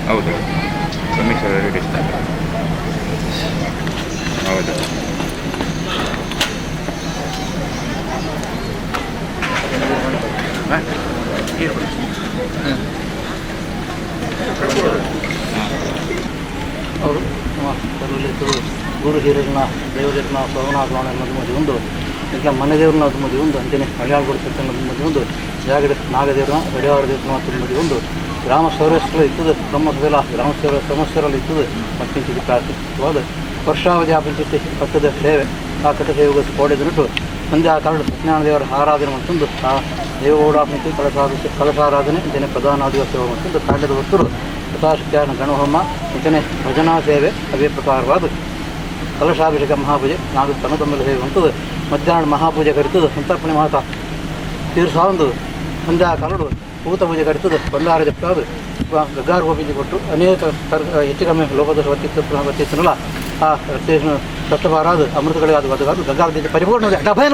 ಹೌದು, ಸಮ್ಮೇಶ್ವರ railway stand. ಹೌದು. ಹಾಂ. ನೀರು ಕೊಡಿ. ಅವರು ನಮ್ಮ ಕರುಲಿ ಗುರು ಹಿರಿಯರನ್ನ, ದೇವರನ್ನ ಸೋಮನಾಥನ ಮದುಮದಿ ಒಂದು, ಇట్లా ಮನೆ ದೇವ್ರನ್ನ ಮದುಮದಿ ಒಂದು, ಅಂಚನೆ ಹಳಿಯಾಳ ಗುಡಿಸತ್ತ ಮದುಮದಿ ಒಂದು, ಜಾಗಡ ನಾಗದೇವ್ರನ್ನ ಗಡಿಯಾರ ದೇವ್ರನ್ನ ಮದುಮದಿ ಒಂದು, ಗ್ರಾಮ ಸೌರೇಶ್ವರ ಇತ್ತದ ಬ್ರಹ್ಮಸದಲ್ಲ, ಗ್ರಾಮ ಸೇವ ಸಮಸ್ಯರಲ್ಲಿ ಇತ್ತದ. ಮತ್ತಿಂಚಿಗೆ ಪ್ರಾರ್ಥಿಸುವಾದ ವರ್ಷಾವಧಿ ಆಪಂಚಿತಿ ಪಕ್ಕದ ಸೇವೆ, ಆ ಕಟ್ಟ ಸೇವೆಗೆ ಕೋಡಿದನಿಟ್ಟು ಸಂಧ್ಯಾ ಕಾರಣ ಸತ್ಯನಾರಾಯಣ ದೇವರ ಆರಾಧನೆ ಮತ್ತೊಂದು ಆ ದೇವಗೌಡಾಪಂಚಿ ಕಲಸಾದ ಕಲಸಾರಾಧನೆ, ಅಂಚನೆ ಪ್ರಧಾನ ಸೇವೆ ಮತ್ತೊಂದು ಕಾಂಡದ ಹೊತ್ತರು ಯಥಾಶಕ್ತಿಯಾದ ಗಣಹೋಮ, ಅಂಚನೆ ಭಜನಾ ಸೇವೆ, ಅವೇ ಪ್ರಕಾರವಾದ ಕಲಶಾಭಿಷೇಕ, ಮಹಾಪೂಜೆ, ನಾಗ ತನ್ನ ತಮ್ಮಲ್ಲಿ ಸೇವೆ ಅಂತದ್ದು. ಮಧ್ಯಾಹ್ನ ಮಹಾಪೂಜೆ ಕರಿತದೆ, ಸಂತರ್ಪಣೆ ಮಾತಾ ತೀರ್ಸಾವಂದು ಸಂಧ್ಯಾ ಕಾಲಡು ಭೂತ ಪೂಜೆ ಕರಿತದೆ, ಬಂಡಾರ ಜಪ್ಪಾದು ಗಗ್ಗಾರ ಗೋಪಿಂಜಿ ಕೊಟ್ಟು ಅನೇಕ ಹೆಚ್ಚು ಕಮ್ಮಿ ಲೋಪದೋಷ ವರ್ತಿತ್ತು ವರ್ತಿತ್ತನಲ್ಲ, ಆ ಕಷ್ಟಭಾರಾದ ಅಮೃತಗಳಿಗೆ ಅದು ಅದು ಗಗ್ಗಾರ ಪರಿಪೂರ್ಣ ಡಭಯನ.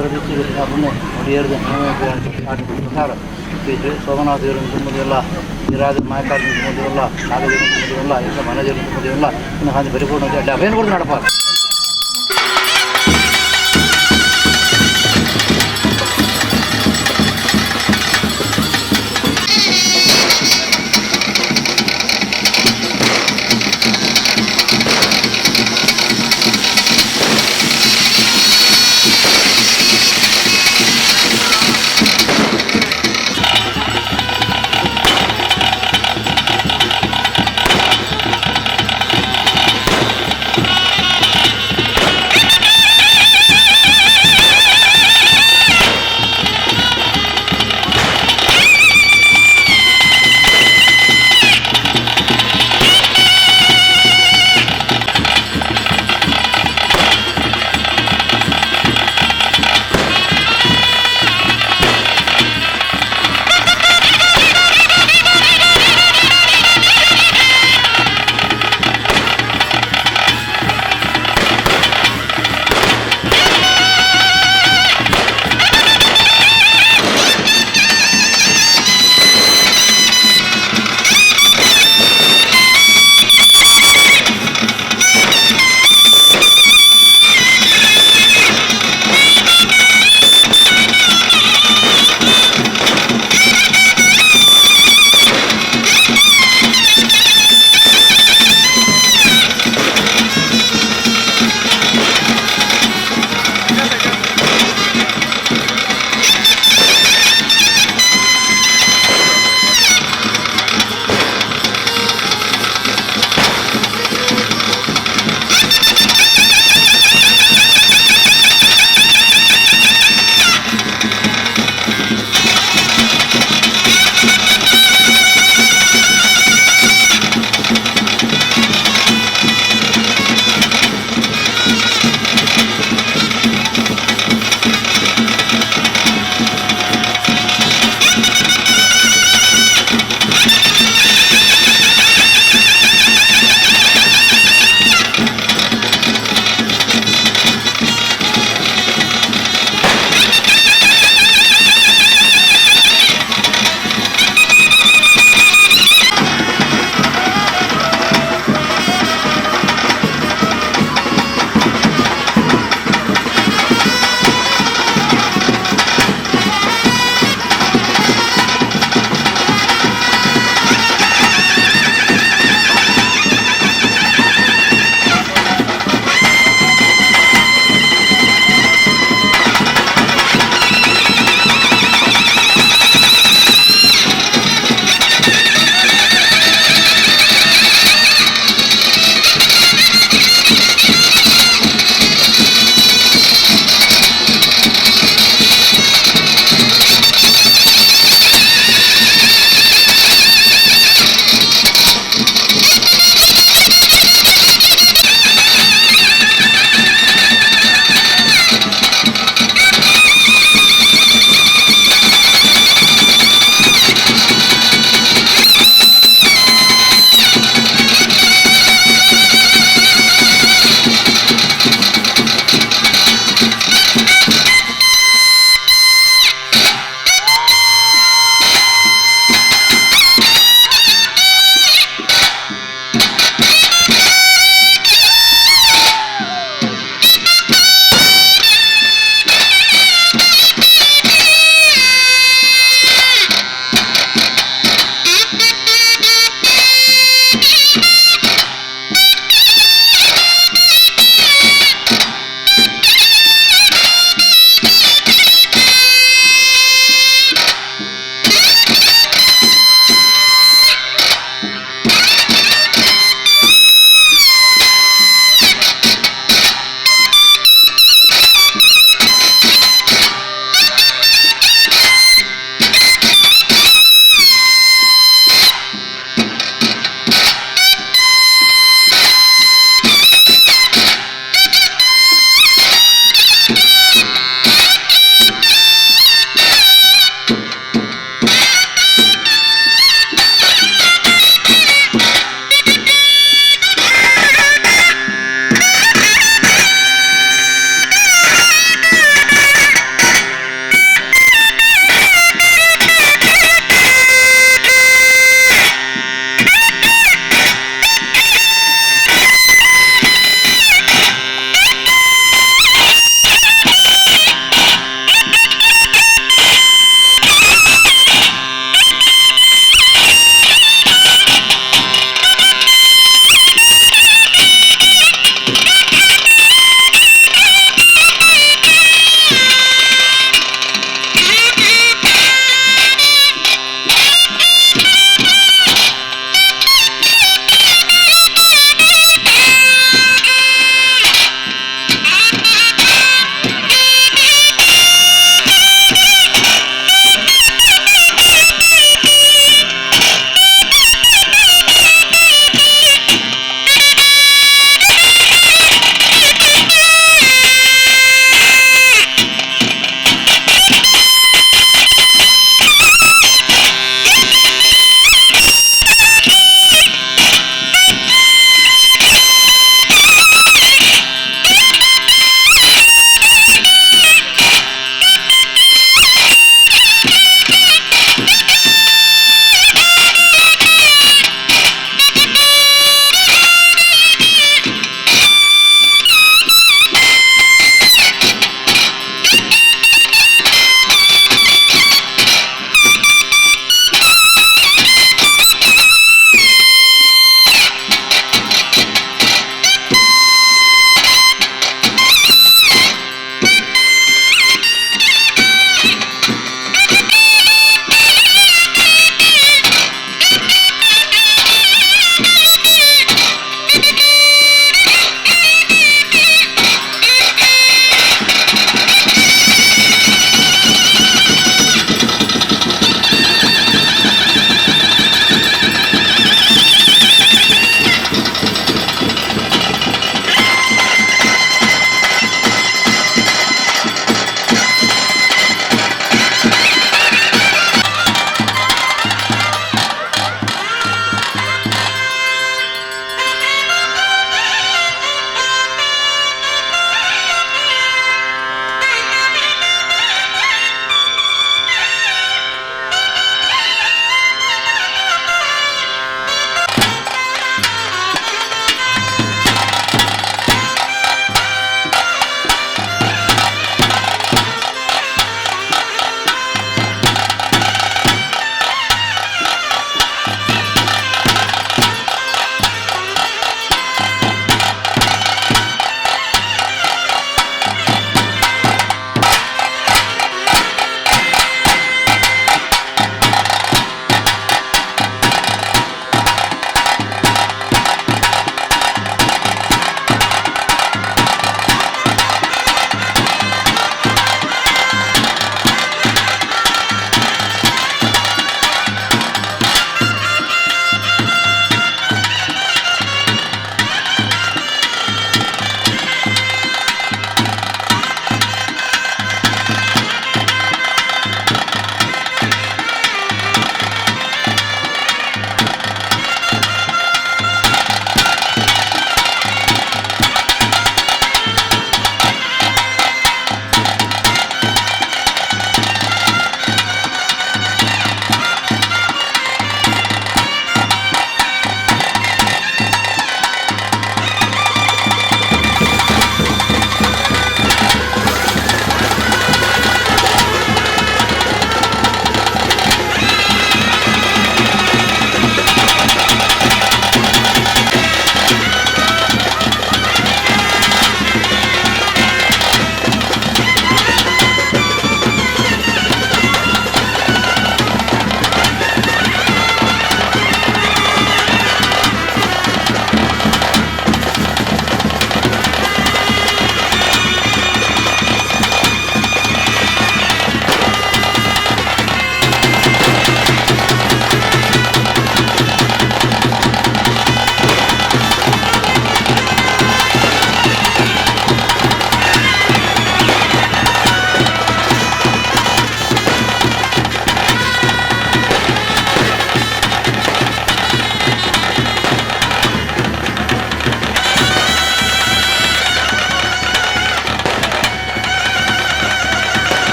ಮಕರ ದೀಕ್ಷೆಗ್ ಒಡಿಯರ್ದ ಪ್ರಕಾರ ಶ್ರೀ ಶ್ರೀ ಸೋಮನಾಥ ದೇವರು ತುಂಬುದಿಲ್ಲ ನೀರಾದ ಮಾಯಕಾಲ ತುಂಬುದಿಲ್ಲ ನಾಗದೇವರು ತುಂಬುದಿಲ್ಲ ಈಗ ಮನದೇವರು ತುಂಬುದಿಲ್ಲ ಇನ್ನು ಹಾಗೆ ಪರಿಪೂರ್ಣ ಅಡ್ಡ ಅಭಯನ ಕೂಡ ನಡಪ.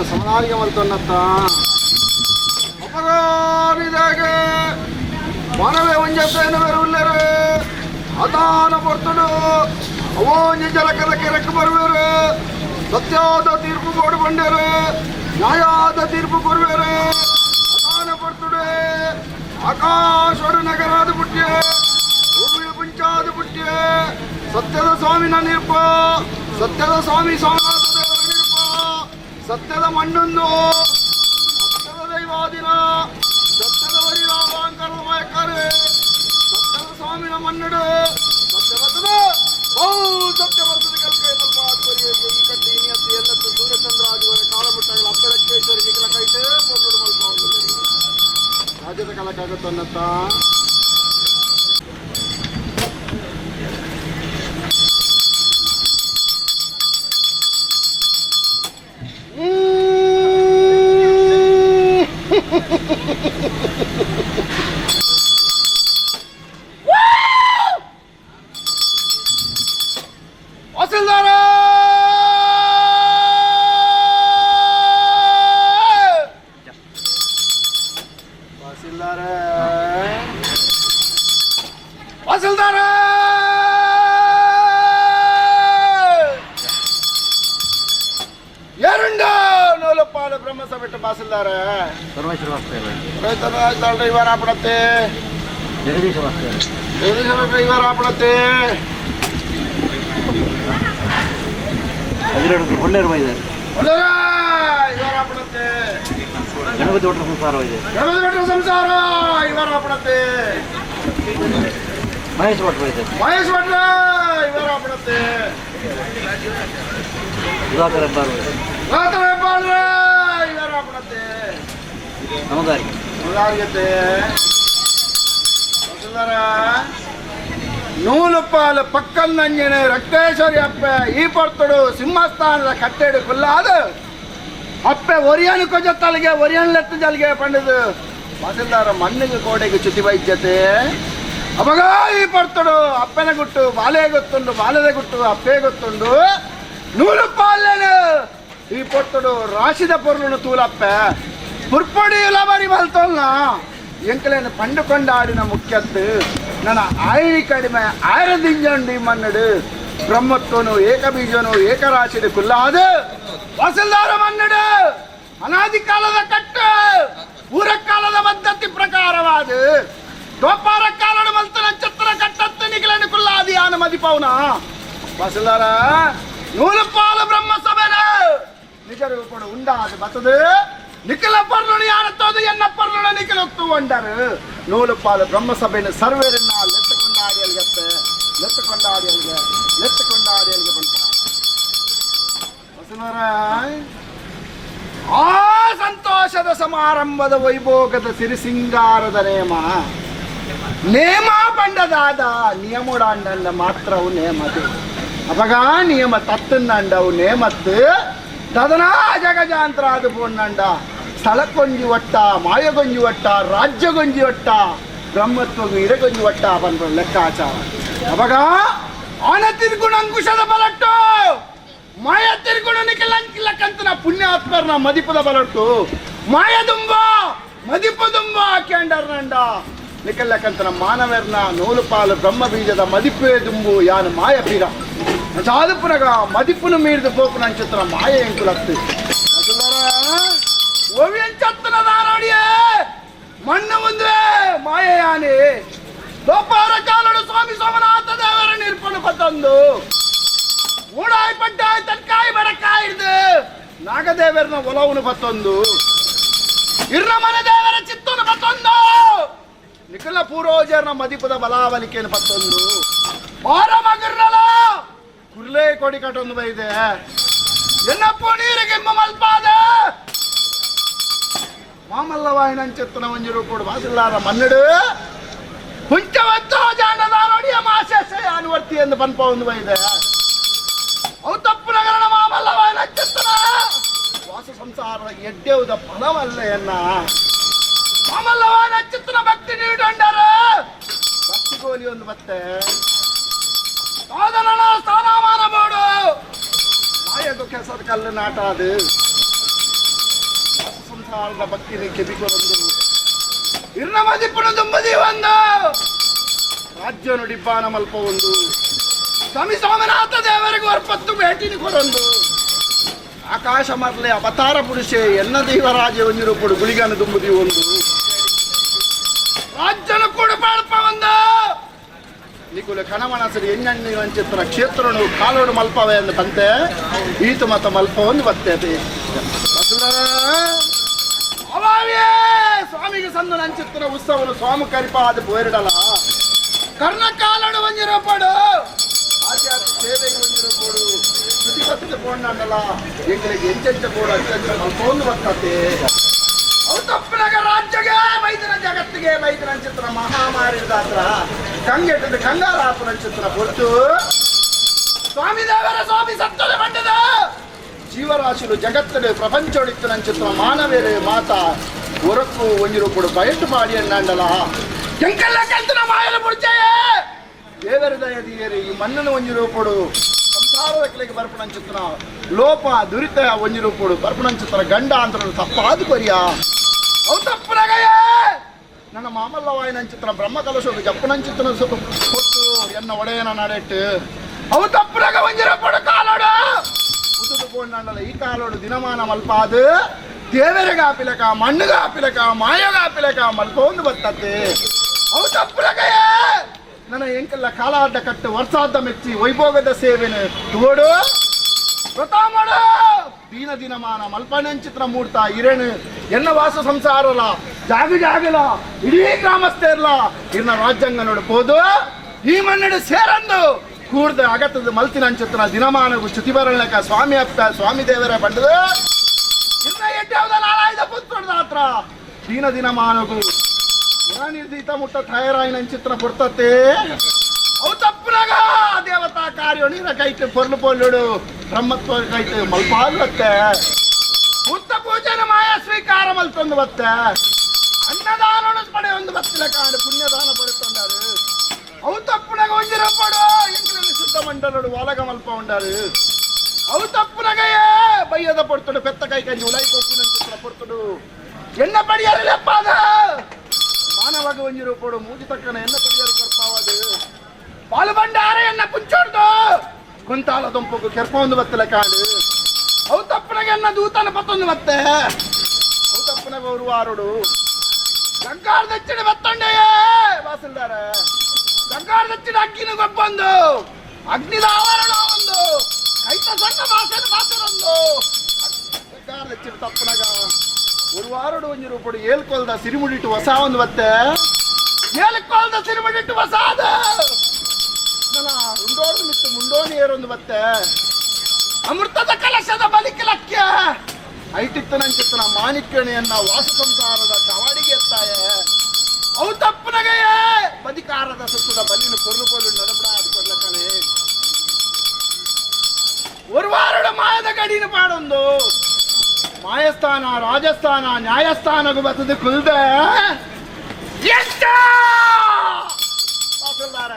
ಸಮನಾರಿಗೆ ಮಲ್ತೊನ್ನತ್ತ ಅಪರಾನಿದಾಗ ಮನವೇ ಒಂಜತ್ತೇನ ಉಲ್ಲೇರು ಅದಾನ ಪೊರ್ತುಡು ಅವೋಂಜಿ ಜಲಕದ ಕೆರಕ್ ಬರುವೇರು ಸತ್ಯಾದ ತೀರ್ಪು ಬೋಡು ಬಂಡೇರು ನ್ಯಾಯಾದ ತೀರ್ಪು ಕೊರುವೇರು ಅದಾನ ಪೊರ್ತುಡು ಆಕಾಶೋಡು ನಗರಾದ ಪುಟ್ಯ ಭೂಮಿಯ ಪುಂಚಾದ ಪುಟ್ಯ ಸತ್ಯದ ಸ್ವಾಮಿ ನಾನಿರ್ಪ ಸತ್ಯದ ಸ್ವಾಮಿ ಸೋಮನಾಥ ದೇವರ ನಿರ್ಪ ಸತ್ಯದ ಮಣ್ಣೊಂದು ಸತ್ಯದ ದೈವಾದಿನ ಸತ್ಯದ ವರಿರಾವಾಂಕರ ಮಾಯಕರು ಸತ್ಯದ ಸ್ವಾಮಿನ ಮನ್ನಡು ಸತ್ಯ ಬರ್ತದೆ ಬಹು ಸತ್ಯ ಬರ್ತದೆ ಕಲ್ಕೆ ಮಲ್ಪ ಆತ್ಮರಿಗೆ ಈ ಕಟ್ಟಿ ಇನಿಯತ್ತು ಎಲ್ಲತ್ತು ಸೂರ್ಯಚಂದ್ರ ಆದಿವರೆ ಕಾಲಮುಟ್ಟಗಳ ಅಪ್ಪರಕ್ಕೇಶ್ವರಿ ನಿಖಲ ಕೈಟೇ ಪೊರ್ನುಡು ಮಲ್ಪ ರಾಜ್ಯದ ಕಾಲಕ್ಕಾಗುತ್ತನ್ನತ್ತ. ವಾಸಿಲ್ದಾರ ವಾಸಿಲ್ದಾರ ವಾಸಿಲ್ದಾರ ಎರಂಡ ನೂಲಪ್ಪಾಲ ಬ್ರಹ್ಮಸಭೆಟ್ಟ ಬಾಸಿಲ್ದಾರ. ಪರಮೇಶ್ವರ ವಾಸ್ತೇವ. ರೈತರ ಇವರ ಆಪಡತ್ತೆ. ಜಗದೀಶ ವಾಸ್ತೇವ. ಜಗದೀಶ ಇವರ ಆಪಡತ್ತೆ. ಹದಿನೇಳು ಹೊಳ್ಳೇರು ವೈದ್ಯರು. ಒಳ್ಳೆಯ ಇವರ ಆಪಡತ್ತೆ. ಗಣಪತಿ ಭಟ್ರ ಸಂಸಾರ ಇದೆ. ಗಣಪತಿ ಭಟ್ರ ಸಂಸಾರ ಇವರ ಆಪಡತ್ತೆ. ಮಹೇಶ್ ಭಟ್ರು ಇದೆ. ಮಹೇಶ್ ಭಟ್ರ ಇವರ ಆಪಡತ್ತೆ. ಸುಧಾಕರ್ ಹೆಬ್ಬಾರ್ ಇದೆ. ರಾತ್ರಿ ಹೆಬ್ಬಾಳ್ರ ಇವರ ಆಪಡತ್ತೆ. ನಮದಾರಿಗೆ. ಮುದಾರಿಯತ್ತೆ. ವಸುಂಧರ ನೂಲುಪಾಲು ಪಕ್ಕಲ್ನಂಜನೆ ರಕ್ತೇಶ್ವರಿ ಅಪ್ಪೆ ಈ ಪೊರ್ತುಡು ಸಿಂಹಸ್ಥಾನದ ಕಟ್ಟೆಡು ಕುಲ್ಲಾದ ಅಪ್ಪೆ ಒರಿಯನು ಕೊಜ ತಲೆಗೆ ಒರಿಯನ್ ಲೆತ್ತು ಜಲ್ಗೆ ಪಂಡದು ವಸುಂಧರ ಮಣ್ಣಿಗೆ ಕೋಡೆಗೆ ಚ್ಯುತಿ ವೈದ್ಯತೆ ಅವಾಗ ಈ ಪೊರ್ತುಡು ಅಪ್ಪನ ಗುಟ್ಟು ಬಾಲೆ ಗೊತ್ತುಂಡು ಬಾಲದ ಗುಟ್ಟು ಅಪ್ಪೆ ಗೊತ್ತುಂಡು ನೂಲುಪಾಲೇನು ಈ ಪೊರ್ತುಡು ರಾಶಿದ ಪೊರ್ಲುನು ತೂಲಪ್ಪೆ ಪುರ್ಪಡಿ ಲಬರಿ ಮಲ್ತೊಲ್ಲ ಎಂಕಲೇನು ಪಂಡು ಕೊಂಡಾಡಿನ ಮುಖ್ಯತ್ತು ನನ್ನ ಆಯಿರಿ ಕಡಿಮೆ ಆಯಿರದಿಂಜಂಡಿ ಮನ್ನಡು ಬ್ರಹ್ಮತ್ವನು ಏಕಬೀಜನು ಏಕರಾಶಿಡು ಕುಲ್ಲಾದು ವಸಲ್ದಾರ ಮನ್ನಡು ಅನಾದಿ ಕಾಲದ ಕಟ್ಟು ಊರ ಕಾಲದ ಪದ್ಧತಿ ಪ್ರಕಾರವಾದ ದೋಪಾರ ಕಾಲಡು ಮಲ್ತನ ಚಿತ್ರ ಕಟ್ಟತ್ತು ನಿಗಲನು ಕುಲ್ಲಾದಿ ಆನ ಮದಿಪೌನ ವಸಲ್ದಾರ ನೂಲುಪಾಲು ಬ್ರಹ್ಮ ಸಭೆನ ನಿಜ ರೂಪಡು ಉಂಡಾದ ಬತ್ತದು ನಿಖಲ ಪರ್ಲುನು ಯಾರತ್ತೋದು ಎನ್ನ ಪರ್ಲುನು ನಿಖಲೊತ್ತು ಒಂಡರು ನೂಲುಪಾಲು ಬ್ರಹ್ಮಸಭೆಯನ್ನು ಸರ್ವೇರನ್ನ ಲೆತ್ತುಕೊಂಡಾಡಿ ಅಲ್ಗತ್ತೆ ಲೆತ್ತುಕೊಂಡಾಡಿ ಅಲ್ಗೆ ಲೆತ್ತುಕೊಂಡಾಡಿ ಅಲ್ಗೆ ಬಂತ ವಸುಂಧರ ಆ ಸಂತೋಷದ ಸಮಾರಂಭದ ವೈಭೋಗದ ಸಿರಿಸಿಂಗಾರದ ನೇಮ ನೇಮ ಪಂಡದಾದ ನಿಯಮುಡಾಂಡಂಡ ಮಾತ್ರವು ನೇಮದು ಅಪಗ ನಿಯಮ ತತ್ತನ್ನಂಡವು ನೇಮತ್ತು ತದನಾ ಜಗಜಾಂತರ ಅದು ಪೋಣ್ಣಂಡ ಸ್ಥಳಕ್ಕೊಂಜಿ ಒಟ್ಟ ಮಾಯಗೊಂಜಿ ಒಟ್ಟ ರಾಜ್ಯಗೊಂಜಿ ಒಟ್ಟ ಬ್ರಹ್ಮತ್ವಗು ಇರಗೊಂಜಿ ಒಟ್ಟ ಪನ್ಪ ಲೆಕ್ಕಾಚಾರ ಅಪಗ ಆನ ತಿರ್ಗುಣ ಅಂಕುಶದ ಬಲಟ್ಟು ಮಾಯ ತಿರ್ಗುಣ ನಿಖಲಂಕಿಲಕ್ಕಂತನ ಪುಣ್ಯಾತ್ಮರ್ನ ಮದಿಪದ ಬಲಟ್ಟು ಮಾಯದುಂಬ ಮದಿಪದುಂಬ ಕೇಂಡರ್ನಂಡ ನಿಖಲ್ಲಕ್ಕಂತನ ಮಾನವೆರ್ನ ನೂಲುಪಾಲು ಬ್ರಹ್ಮ ಬೀಜದ ಮದಿಪೇ ದುಂಬು ಯಾನು ಮಾಯ ಪೀರ ಸಾಧುಪುನಗ ಮದಿಪುನು ಮೀರಿದ ಪೋಪುನ ಅಂಚುತ್ತನ ಮಾಯ ಎಂಕುಲತ್ತು ಓವಿಯಂಚತ್ತನ ದಾರಾಡಿಯೇ ಮಣ್ಣು ಮುಂದೆ ಮಾಯೆಯಾನೆ ದೋಪಾರ ಕಾಲಡು ಸ್ವಾಮಿ ಸೋಮನಾಥ ದೇವರ ನಿರ್ಪಣು ಪತ್ತಂದು ಮೂಡಾಯಿ ಪಡ್ಡಾಯಿ ತನ್ಕಾಯಿ ಬಡಕಾಯಿಡ್ದು ನಾಗದೇವರನ ಒಲವುನು ಪತ್ತೊಂದು ಇರ್ನ ಮನೆ ದೇವರ ಚಿತ್ತನು ಪತ್ತೊಂದು ನಿಖಲ ಪೂರ್ವಜರನ ಮದಿಪದ ಬಲಾವಲಿಕೆಯನ್ನು ಪತ್ತೊಂದು ಬಾರ ಮಗರ್ನಲ ಕುರ್ಲೆ ಕೊಡಿ ಕಟ್ಟೊಂದು ಬೈದೆ ಎನ್ನಪ್ಪ ನೀರಿಗೆ ಮಲ್ಪಾದ ಮಾಮಲ್ಲವಾಯಿನಂచెತ್ತನ ಒಂಜಿ ರೂಪುಡು ವಾಸಿಲ್ಲಾರ ಮನ್ನಡು ಹುಂಚವತ್ತೋ ಜಾಂಡದಾರೊಡಿಯ ಮಾಶೆ ಅನುವರ್ತಿ ಎಂದು ಪನ್ಪ ಒಂದು ಬೈದೆ ಅವು ತಪ್ಪು ನಗರಣ ಮಾಮಲ್ಲವಾಯಿನಂచెತ್ತನ ವಾಸ ಸಂಸಾರದ ಎಡ್ಡೆವುದ ಫಲವಲ್ಲ ಎನ್ನ ಮಾಮಲ್ಲವಾಯಿನಂచెತ್ತನ ಭಕ್ತಿ ನೀಡಂಡರ ಭಕ್ತಿ ಗೋಲಿ ಒಂದು ಬತ್ತೆ ಸಾಧನ ಸ್ಥಾನಮಾನ ಬೋಡು ಮಾಯಗು ಕೆಸದ ಕಲ್ಲು ನಾಟ ಅದು. ಸಂಸಾರದ ಭಕ್ತಿನಿ ಕೆಬಿಕೊರೊಂದು ಇರ್ನ ಮದಿಪ್ಪುನ ದುಂಬದಿ ಒಂದು ರಾಜ್ಯ ನುಡಿಪಾನ ಮಲ್ಪ ಒಂದು ಸ್ವಾಮಿ ಸೋಮನಾಥ ದೇವರಿಗೂ ಅರ್ಪತ್ತು ಭೇಟಿನಿ ಕೊರೊಂದು ಆಕಾಶ ಮರ್ಲೆ ಅವತಾರ ಪುರುಷೆ ಎನ್ನ ದೇವರಾಜ ಒಂಜಿರೊಪ್ಪಡು ಗುಳಿಗನ ದುಂಬುದಿ ಒಂದು ರಾಜ್ಯನ ಕೂಡ ಪಾಡ್ಪ ಒಂದು ನಿಕುಲ ಕಣಮನಸರು ಎಣ್ಣೆಣ್ಣೆ ವಂಚಿತ್ರ ಕ್ಷೇತ್ರನು ಕಾಲೋಡು ಮಲ್ಪವೆ ಎಂದು ಬಂತೆ ಈತ ಮತ ಮಲ್ಪ ಒಂದು ಬರ್ತೇತೆ ಅವಾವೇ ಸ್ವಾಮಿಗೆ ಸಂದು ನಂಚಿತ್ರ ಉತ್ಸವನು ಸ್ವಾಮಿ ಕರಿಪಾದ ಪೋರಿಡಲ ಕರ್ಣ ಕಾಲಡು ಒಂಜಿರಪಡು ಆಧ್ಯಾತ್ಮ ಸೇವೆಗೆ ಒಂಜಿರಪಡು ಶ್ರುತಿ ಬತ್ತದ ಪೋಂಡಲ್ಲ ಎಂಗಳಿಗೆ ಎಂಚೆಂಚ ಬೋಡು ಅಚ್ಚಂಚ ಮಲ್ಪೊಂದು ಬರ್ತತೆ ಅವು ತಪ್ಪನಾಗ ರಾಜ್ಯಗೆ ಬೈದನ ಜಗತ್ತಿಗೆ ಬೈದನ ಚಿತ್ರ ಮಹಾಮಾರಿ ದಾತ್ರ ಕಂಗೆಟ್ಟದ ಕಂಗಾಲಾಪನ ಚಿತ್ರ ಹೊರತು ಸ್ವಾಮಿ ದೇವರ ಸ್ವಾಮಿ ಸತ್ತದ ಬಂಡದ ಜೀವರಾಶಿಲು ಜಗತ್ತಡೆ ಪ್ರಪಂಚೊಡಿತ್ತು ನಂಚಿತ್ರ ಮಾನವೇರೆ ಮಾತಾ ಒರಕು ಒಂಜಿರು ಕೊಡು ಬಯಟು ಪಾಡಿ ಅಣ್ಣಾಂಡಲ ಎಂಕೆಲ್ಲ ಕಲ್ತನ ಮಾಯಲ ಪುಡ್ಚೆಯೇ ದೇವರ ದಯದಿಯರಿ ಈ ಮಣ್ಣನ್ನು ಒಂಜಿರು ಕೊಡು ಸಂಸಾರದ ಕೆಳಗೆ ಬರ್ಪಣಂಚಿತ್ರ ಲೋಪ ದುರಿತ ಒಂಜಿರು ಕೊಡು ಬರ್ಪಣಂಚಿತ್ರ ಗಂಡ ಅಂತ ತಪ್ಪಾದು ಕೊರಿಯ ಅವು ತಪ್ಪನಗಯೇ ನನ್ನ ಮಾಮಲ್ಲವಾಯಿನಂಚಿತ್ರ ಬ್ರಹ್ಮ ಕಲಶೋದು ಜಪ್ಪನಂಚಿತ್ರ ಕೊಟ್ಟು ಎನ್ನ ಒಡೆಯನ ನಡೆಟ್ಟು ಅವು ತಪ್ಪನಗ ಒಂಜಿರ ಪಡು ಕಾಲೋಡು ಉದುದು ಪೋಂಡಲ್ಲ ಈ ಕಾಲೋಡು ದಿನಮಾನ ಮಲ್ಪಾದು ದೇವರಿಗೆ ಆಪಿಲಕ ಮಣ್ಣುಗ ಆಪಿಲಕ ಮಾಯಗ ಆಪಿಲಕ ಮಲ್ಪೊಂದು ಬರ್ತತೆ ಅವು ತಪ್ಪನಗಯೇ ನನ್ನ ಎಂಕೆಲ್ಲ ಕಾಲಾಡ್ಡ ಕಟ್ಟು ವರ್ಷಾದ್ದ ಮೆಚ್ಚಿ ವೈಭೋಗದ ಸೇವೆನು ತೋಡು ವ್ರತ ಮಾಡು ದೀನ ದಿನಮಾನ ಮಲ್ಪನಂಚಿತ್ರ ಮೂರ್ತ ಇರೇನು ಎನ್ನ ವಾಸ ಸಂಸಾರಲ ಜಾಗ ಜಾಗಲ ಇಡೀ ಗ್ರಾಮಸ್ಥೆರ್ಲ ಇರ್ನ ರಾಜ್ಯಾಂಗ ನೋಡ್ಬೋದು ಈ ಮಣ್ಣಡು ಸೇರಂದು ಕೂಡ್ದ ಅಗತ್ತದ ಮಲ್ತಿನಂಚಿತ್ರ ದಿನಮಾನಗು ಶ್ರುತಿ ಬರಲಕ ಸ್ವಾಮಿ ಅಪ್ಪ ಸ್ವಾಮಿ ದೇವರ ಬಂಡದು ಇನ್ನ ಎಡ್ಡಾವ್ದ ನಾಳಾಯ್ದ ಪುತ್ರದ ಹತ್ರ ದೀನ ದಿನಮಾನಗು ನಿರ್ದೀತ ಮುಟ್ಟ ಥಯರಾಯಿನಂಚಿತ್ರ ಪುರ್ತತೆ ಅವು ತಪ್ಪುನಾಗ ದೇವತಾ ಕಾರ್ಯ ನೀರ ಕೈಟ್ ಪೊರ್ಲು ಪೊರ್ಲುಡು ಬ್ರಹ್ಮತ್ವ ಕೈಟ್ ಮಲ್ಪಾಲು ಬತ್ತೆ ಪುತ್ತ ಪೂಜನ ಮಾಯ ಸ್ವೀಕಾರ ಮಲ್ತೊಂದು ಬತ್ತೆ ಅನ್ನದಾನ ಪಡೆ ಒಂದು ಬತ್ತಿಲ ಕಾಡು ಪುಣ್ಯದಾನ ಪಡೆತೊಂಡಾರು ಅವು ತಪ್ಪುನಾಗ ಒಂಜಿರ ಪಡು ಎಂಕ್ಲೆನ ಶುದ್ಧ ಮಂಡಲಡು ಒಲಗ ಮಲ್ಪ ಉಂಡಾರು ಅವು ತಪ್ಪುನಗಯೇ ಬಯ್ಯದ ಪಡ್ತುಡು ಪೆತ್ತ ಕೈ ಕಂಜಿ ಉಲೈ ಪೊಪ್ಪುನಂಚಿತ್ರ ಪೊರ್ತುಡು ಎನ್ನ ಪಡಿಯಾರು ಲೆಪ್ಪಾದ ಮಾನವಾಗ ಒಂಜಿರು ಪೊಡು ಮೂಜಿ ತಕ್ಕನ ಎನ್ನ ಪಡಿಯಾರು ಕೊರ್ಪಾವದು ಪಾಲು ಬಂಡಾರ ಎನ್ನ ಪುಂಚೋಡ್ದು ಕುಂತಾಲ ದೊಂಪಗು ಕೆರ್ಪ ಒಂದು ಬತ್ತಲ ಕಾಡು ಅವು ತಪ್ಪನಗೆ ಎನ್ನ ದೂತನ ಪತ್ತೊಂದು ಬತ್ತೆ ಅವು ತಪ್ಪನಗ ಅವರು ವಾರುಡು ಗಂಗಾರ ದಚ್ಚಿಡ ಬತ್ತೊಂಡೆಯೇ ಬಾಸಲ್ದಾರ ಗಂಗಾರ ದಚ್ಚಿಡ ಅಗ್ಗಿನ ಗೊಬ್ಬೊಂದು ಅಗ್ನಿದ ಆವರಣ ಒಂದು ಕೈತ ಸಣ್ಣ ಬಾಸನ ಬಾಸರೊಂದು ಗಂಗಾರ ದಚ್ಚಿಡ ತಪ್ಪನಗ ஒரு ವಾರಡು ಒಂಜಿ ರೂಪಡು ಏಳ್ಕೊಲ್ದ ಸಿರಿಮುಡಿಟ್ಟು ಹೊಸ ಒಂದು ಬತ್ತೆ ಏಳ್ಕೊಲ್ದ ಸಿರಿಮುಡಿಟ್ಟು ಹೊಸಾದ ನನ್ನ ಉಂಡೋಡು ಮಿತ್ತು ಮುಂಡೋಣಿ ಏರೊಂದು ಬತ್ತೆ ಅಮೃತದ ಕಲಶದ ಬಲಿಕಲಕ್ಕೆ ಐಟಿತ್ತು ನಂಚಿತ್ತನ ಮಾಣಿಕ್ಯಣೆಯನ್ನ ವಾಸ ಸಂಸಾರದ ಚವಾಡಿಗೆ ಎತ್ತಾಯ ಅವು ತಪ್ಪನಗೆಯೇ ಬದಿಕಾರದ ಸುತ್ತದ ಬಲಿನ ಕೊರ್ಲು ಕೊರ್ಲು ನಡಬಡ ಅದು ಕೊರ್ಲಕಣೆ ஒரு ವಾರಡು ಮಾಯದ ಗಡಿನ ಪಾಡೊಂದು ಮಾಯಸ್ಥಾನ ರಾಜಸ್ಥಾನ ನ್ಯಾಯಸ್ಥಾನಗೂ ಬರ್ತದೆ ಕುಲ್ದ ಎಷ್ಟ ವಾಸಲ್ದಾರ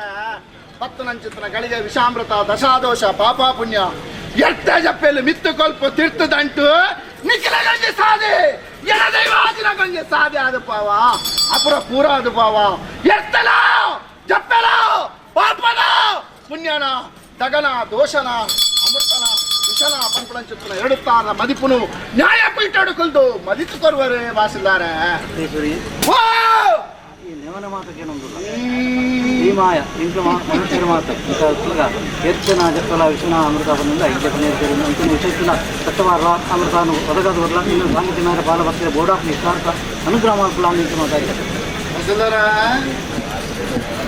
ಪತ್ತನಂಚಿತನ ಗಳಿಗೆ ವಿಷಾಮೃತ ದಶಾದೋಷ ಪಾಪ ಪುಣ್ಯ ಎಟ್ಟ ಜಪ್ಪೆಲು ಮಿತ್ತು ಕೊಲ್ಪ ತೀರ್ಥದಂಟು ನಿಖಿಲ ಗಂಜಿ ಸಾದೆ ಎಡದೈವ ಆದಿನ ಗಂಜಿ ಸಾದೆ ಆದ ಪಾವ ಅಪುರ ಪೂರ ಆದ ಪಾವ ಎತ್ತಲ ಜಪ್ಪೆಲ ಪಾಪನ ಪುಣ್ಯನ ದಗನ ದೋಷನ ಅಮೃತನ ವಿಷನ ಪಂಪಣಂಚಿತನ ಎರಡು ತಾರ ಮದಿಪುನು ನ್ಯಾಯ ಪೀಠಡು ಕುಲ್ದು ಮದಿತು ಕೊರುವರೆ ವಾಸಿಲ್ದಾರೆ ರಕ್ತೇಶ್ವರಿ ಓ! ಈ ನೆವನ ಮಾತಕ್ಕೇನೊಂದಿಲ್ಲ ಈ ಮಾಯ ಇಂಕ್ಲು ಮನುಷ್ಯರ ಮಾತು ಇಂಥ ಎರ್ಚನ ಜಪ್ಪಲ ವಿಷಣ ಅಮೃತ ಬಂದಿಂದ ಇಂಚ ಪನ್ನೀರ್ ಅಂತಿನ ವಿಷಯತ್ತಿನ ಸತ್ತವಾರ ಅಮೃತಾನು ಒದಗದು ಬರಲ ಇನ್ನು ಸಾಂಗತಿ ಮೇಲೆ ಬಾಲ ಭಕ್ತಿಯ ಬೋರ್ಡ್ ಆಫ್ ನಿಷ್ಠಾರ್ಥ ಅನುಗ್ರಹ ಮಾಡ್ಕೊಳ್ಳ ಅಂತ ಮಾತಾಡಿದೆ. ವಸುಂಧರ,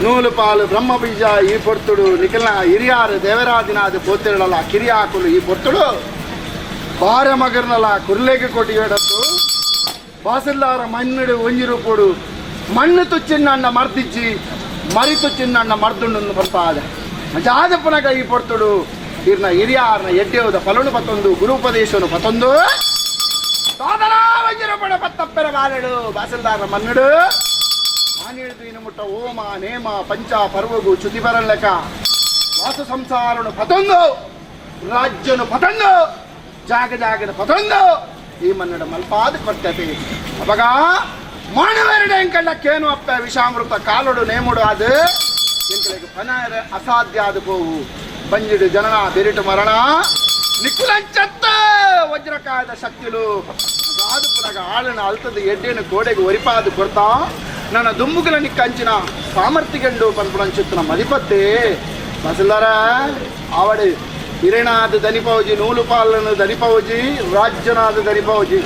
ನೂಲು ಪಾಲು ಬ್ರಹ್ಮ ಬೀಜ ಈ ಪೊರ್ತುಡು ನಿಖಿಲ್ನ ಹಿರಿಯಾರು ದೇವರಾದಿನಾದ ಪೋತಿರಳಲ್ಲ ಕಿರಿಯಾಕುಲು ಈ ಪೊರ್ತುಡು ಬಾರ ಮಗರ್ನಲ ಕುರ್ಲೆಗೆ ಕೊಟ್ಟಿಗಡತ್ತು ಬಾಸಿಲ್ಲಾರ ಮಣ್ಣುಡು ಒಂಜಿರು ಪೊಡು ಮಣ್ಣು ತುಚ್ಚಿನ್ನ ಮರ್ದಿಜ್ಜಿ ಮರಿ ತುಚ್ಚಿನ್ನ ಮರ್ದುಂಡು ಬರ್ಪಾದ ಮಜಾದ ಪುನಗ ಈ ಪೊರ್ತುಡು ಇರ್ನ ಹಿರಿಯಾರ್ನ ಎಡ್ಡೆಯುದ ಫಲನು ಪತ್ತೊಂದು ಗುರುಪದೇಶನು ಪತ್ತೊಂದು ಸಾಧನಾ ಒಂಜಿರು ಪಡ ಪತ್ತಪ್ಪೆರ ಬಾಲೆಡು ಬಾಸಿಲ್ದಾರ ಮಣ್ಣುಡು ಮಾನೇಳು ಇನ್ನು ಮುಟ್ಟ ಓಮ ನೇಮ ಪಂಚ ಪರ್ವಗು ಚ್ಯುತಿ ಬರಲ್ಲಕ ವಾಸ ಸಂಸಾರನು ಪತೊಂದು ರಾಜ್ಯನು ಪತೊಂದು ಜಾಗ ಜಾಗನ ಪತೊಂದು ಈ ಮನ್ನಡ ಮಲ್ಪಾದ ಕೊರ್ತತೆ. ಅವಾಗ ಮಾನವരുടെ ಎಂಕಲ್ಲ ಕೇನು ಅಪ್ಪ ವಿಷಾಮೃತ ಕಾಲೊಡು ನೇಮುಡು ಅದು ಎಂಕಲಿಗೆ ಪನಾರ ಅಸಾಧ್ಯ ಆದ ಪೋವು. ಬಂಜಿಡು ಜನನ ಬೆರಿಟು ಮರಣ ನಿಕ್ಕುಲಂಚತ್ತ ವಜ್ರಕಾಯದ ಶಕ್ತಿಲು ಗಾದು ಪುನಗ ಆಳನ ಅಲ್ತದ ಎಡ್ಡೆನು ಕೋಡೆಗೆ ಒರಿಪಾದು ಕೊರ್ತಾ ನನ್ನ ದುಂಬುಗಳ ನಿಕ್ಕಂಚಿನ ಸಾಮರ್ಥ್ಯಗಂಡು ಪನ್ಪುಣಂಚುತ್ತಿನ ಮದಿಪತ್ತೆ ಮಸಲ್ದಾರ ಆವಡು ಹಿರಣಾದ ದನಿಪೌಜಿ ನೂಲುಪಾಲನು ದನಿಪೌಜಿ ರಾಜ್ಯನಾದ ದನಿಪೌಜಿ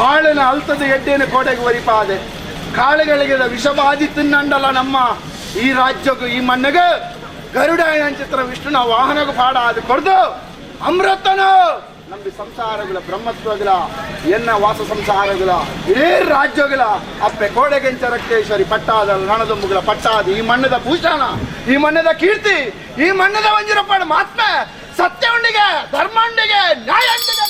ಆಳನ ಅಲ್ತದ ಎಡ್ಡೆನು ಕೋಟೆಗೆ ಒರಿಪಾದೆ ಕಾಳುಗಳಿಗೆ ವಿಷಬಾಧಿ ತಿನ್ನಂಡಲ ನಮ್ಮ ಈ ರಾಜ್ಯಕ್ಕೂ ಈ ಮಣ್ಣಿಗೆ ಗರುಡ ಚಿತ್ರ ವಿಷ್ಣುನ ವಾಹನಗೂ ಪಾಡ ಅದು ಕೊಡ್ದು ಅಮೃತನು ನಂಬಿ ಸಂಸಾರಗಳ ಬ್ರಹ್ಮತ್ವಗಳ ಎನ್ನ ವಾಸ ಸಂಸಾರಗಳ ಇಡೀ ರಾಜ್ಯಗಳ ಅಪ್ಪೆ ಕೋಡೆಗೆಂಚ ರಕ್ತೇಶ್ವರಿ ಪಟ್ಟಾದ ರಣದುಂಬುಗಳ ಪಟ್ಟಾದ ಈ ಮಣ್ಣದ ಭೂಷಣ, ಈ ಮಣ್ಣದ ಕೀರ್ತಿ, ಈ ಮಣ್ಣದ ವಂಜಿರಪ್ಪಾಡು ಮಾತ್ಮೆ ಸತ್ಯ ಉಂಡಿಗೆ ಧರ್ಮ ಉಂಡಿಗೆ ನ್ಯಾಯ ಉಂಡಿಗೆ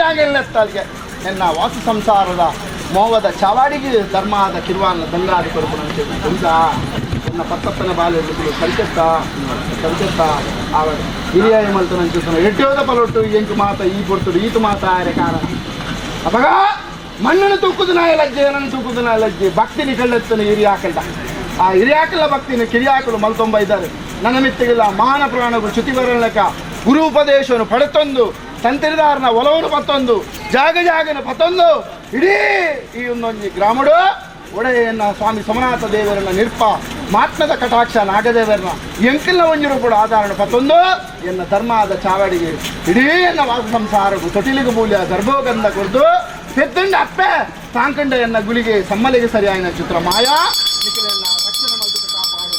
ಜಾಗೆಲ್ಲತ್ತಾಲ್ಗೆ ಎನ್ನ ವಾಸ ಸಂಸಾರದ ಮೋವದ ಚವಾಡಿಗೆ ಧರ್ಮದ ಕಿರುವಾನ ದಂಗಾದ ಕೊರಪುನ ಅಂತ ಎನ್ನ ಪತ್ತಪ್ಪನ ಬಾಲೆ ಕಲ್ಕೆತ್ತ ಕಲ್ಕೆತ್ತ ಆವ ಹಿರಿಯ ಮಲ್ತನ ಅಂಚುತ್ತನ ಎಟ್ಟೋದ ಪಲೊಟ್ಟು ಎಂಕು ಮಾತ ಈ ಪೊರ್ತುಡು ಈತು ಮಾತ ಆರೆ ಕಾರಣ. ಅಪಗ ಮಣ್ಣನ್ನು ತೂಕುದು ನಾಯ ಲಜ್ಜೆ, ಏನನ್ನು ತೂಕುದು ನಾಯ ಲಜ್ಜೆ. ಭಕ್ತಿನಿ ಕಳ್ಳೆತ್ತನ ಹಿರಿಯಾಕಲ್ದ ಆ ಹಿರಿಯಾಕಲ ಭಕ್ತಿನ ಕಿರಿಯಾಕಲು ಮಲ್ತೊಂಬ ಇದ್ದಾರೆ. ನನ್ನ ಮಿತ್ತಿಗಿಲ್ಲ ಮಾನ ಪ್ರಾಣಗಳು ಚ್ಯುತಿ ಬರಲಕ ಗುರು ಉಪದೇಶವನ್ನು ಪಡೆತೊಂದು ತಂತ್ರಿದಾರನ ಒಲವನ್ನು ಪತ್ತೊಂದು ಜಾಗ ಜಾಗನ ಪತ್ತೊಂದು ಇಡೀ ಈ ಒಂದೊಂದು ಗ್ರಾಮಡು ಒಡೆಯನ್ನ ಸ್ವಾಮಿ ಸೋಮನಾಥ ದೇವರನ್ನ ನಿರ್ಪ ಮಾತ್ಮದ ಕಟಾಕ್ಷ ನಾಗದೇವರನ್ನ ಎಂಕಿಲ್ಲ ಒಂಜಿರು ಕೂಡ ಆಧಾರಣ ಪತ್ತೊಂದು ಎನ್ನ ಧರ್ಮದ ಚಾವಡಿಗೆ ಇಡೀ ಎನ್ನ ವಾಸ ಸಂಸಾರವು ತೊಟಿಲಿಗೆ ಮೂಲ್ಯ ಗರ್ಭೋಗಂಧ ಕೊಡ್ದು ಪೆದ್ದಂಡ ಅಪ್ಪೆ ತಾಂಕಂಡ ಎನ್ನ ಗುಳಿಗೆ ಸಮ್ಮಲಿಗೆ ಸರಿಯಾಯಿನ ಚಿತ್ರ ಮಾಯಾ ನಿಖಿಲೆನ್ನ ರಕ್ಷಣೆ ಮಲ್ತುದು ಕಾಪಾಡು.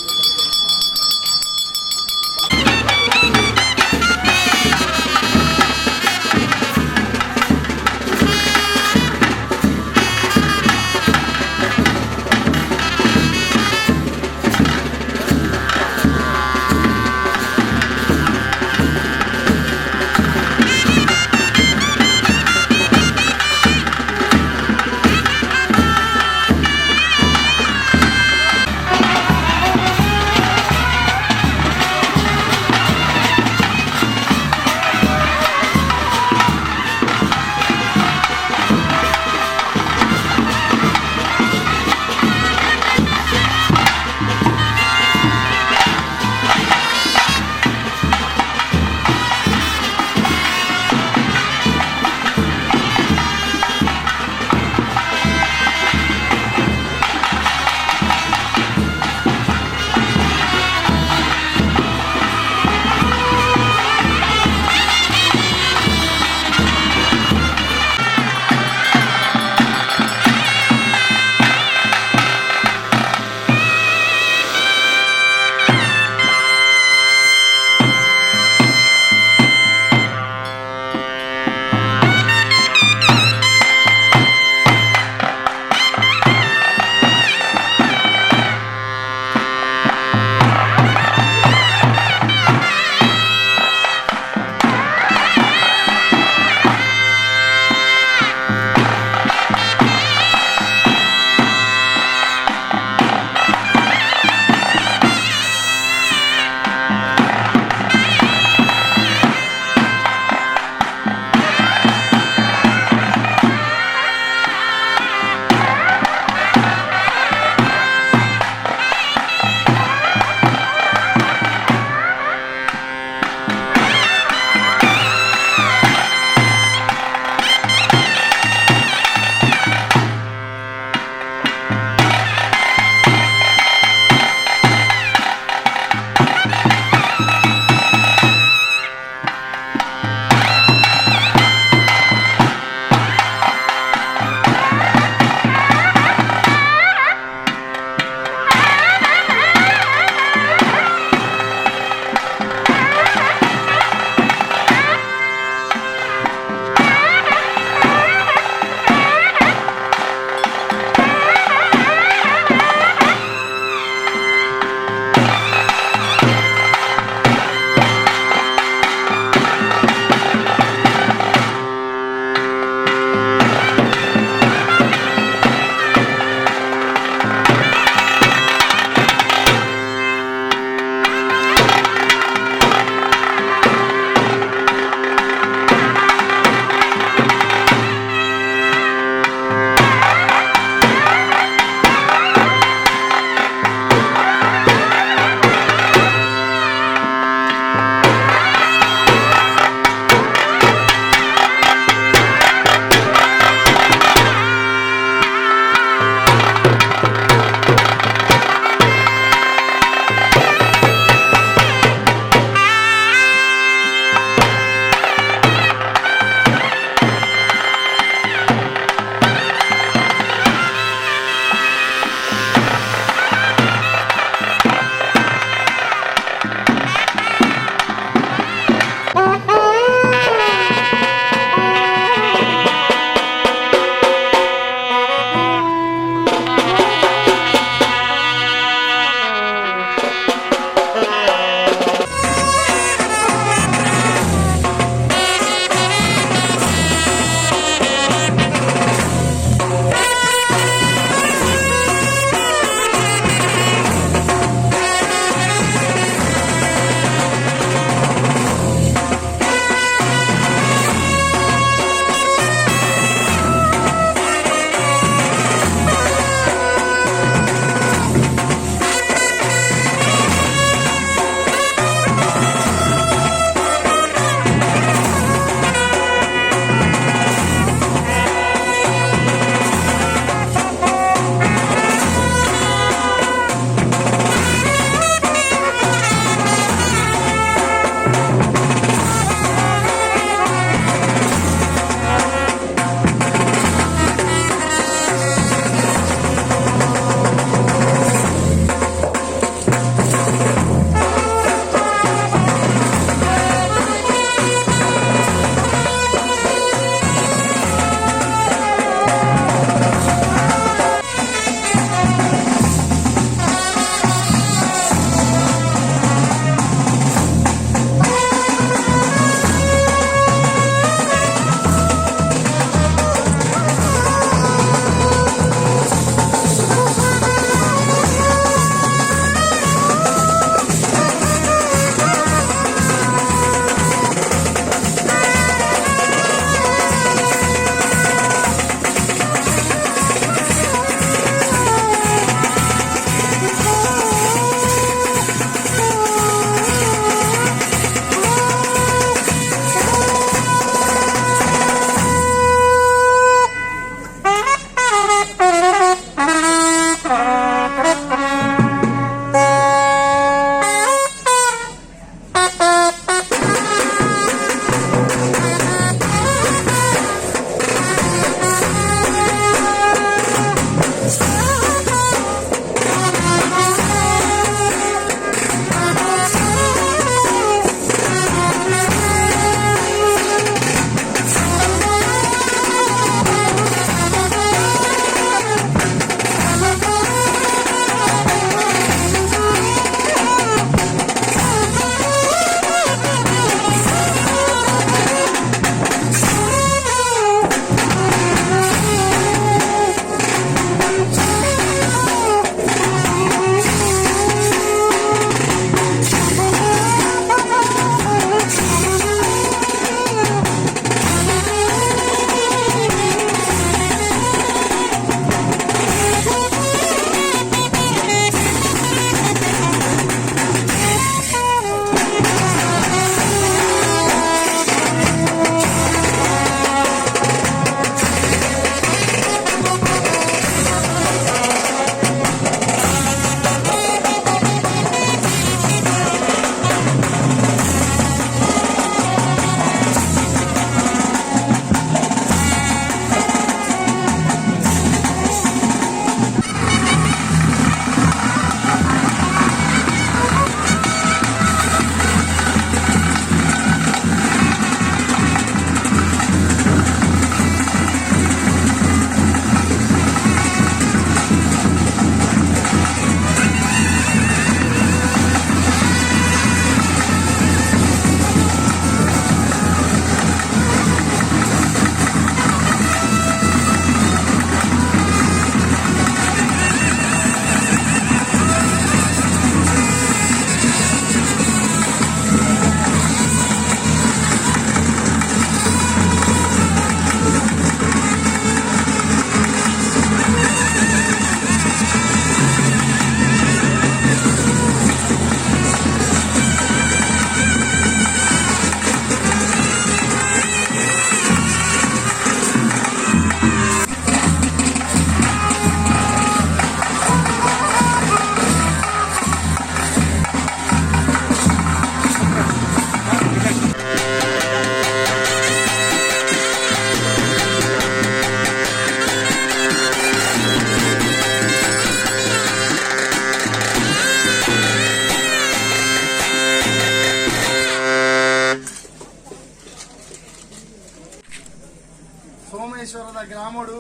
ರಾಮೇಶ್ವರದ ಗ್ರಾಮಡು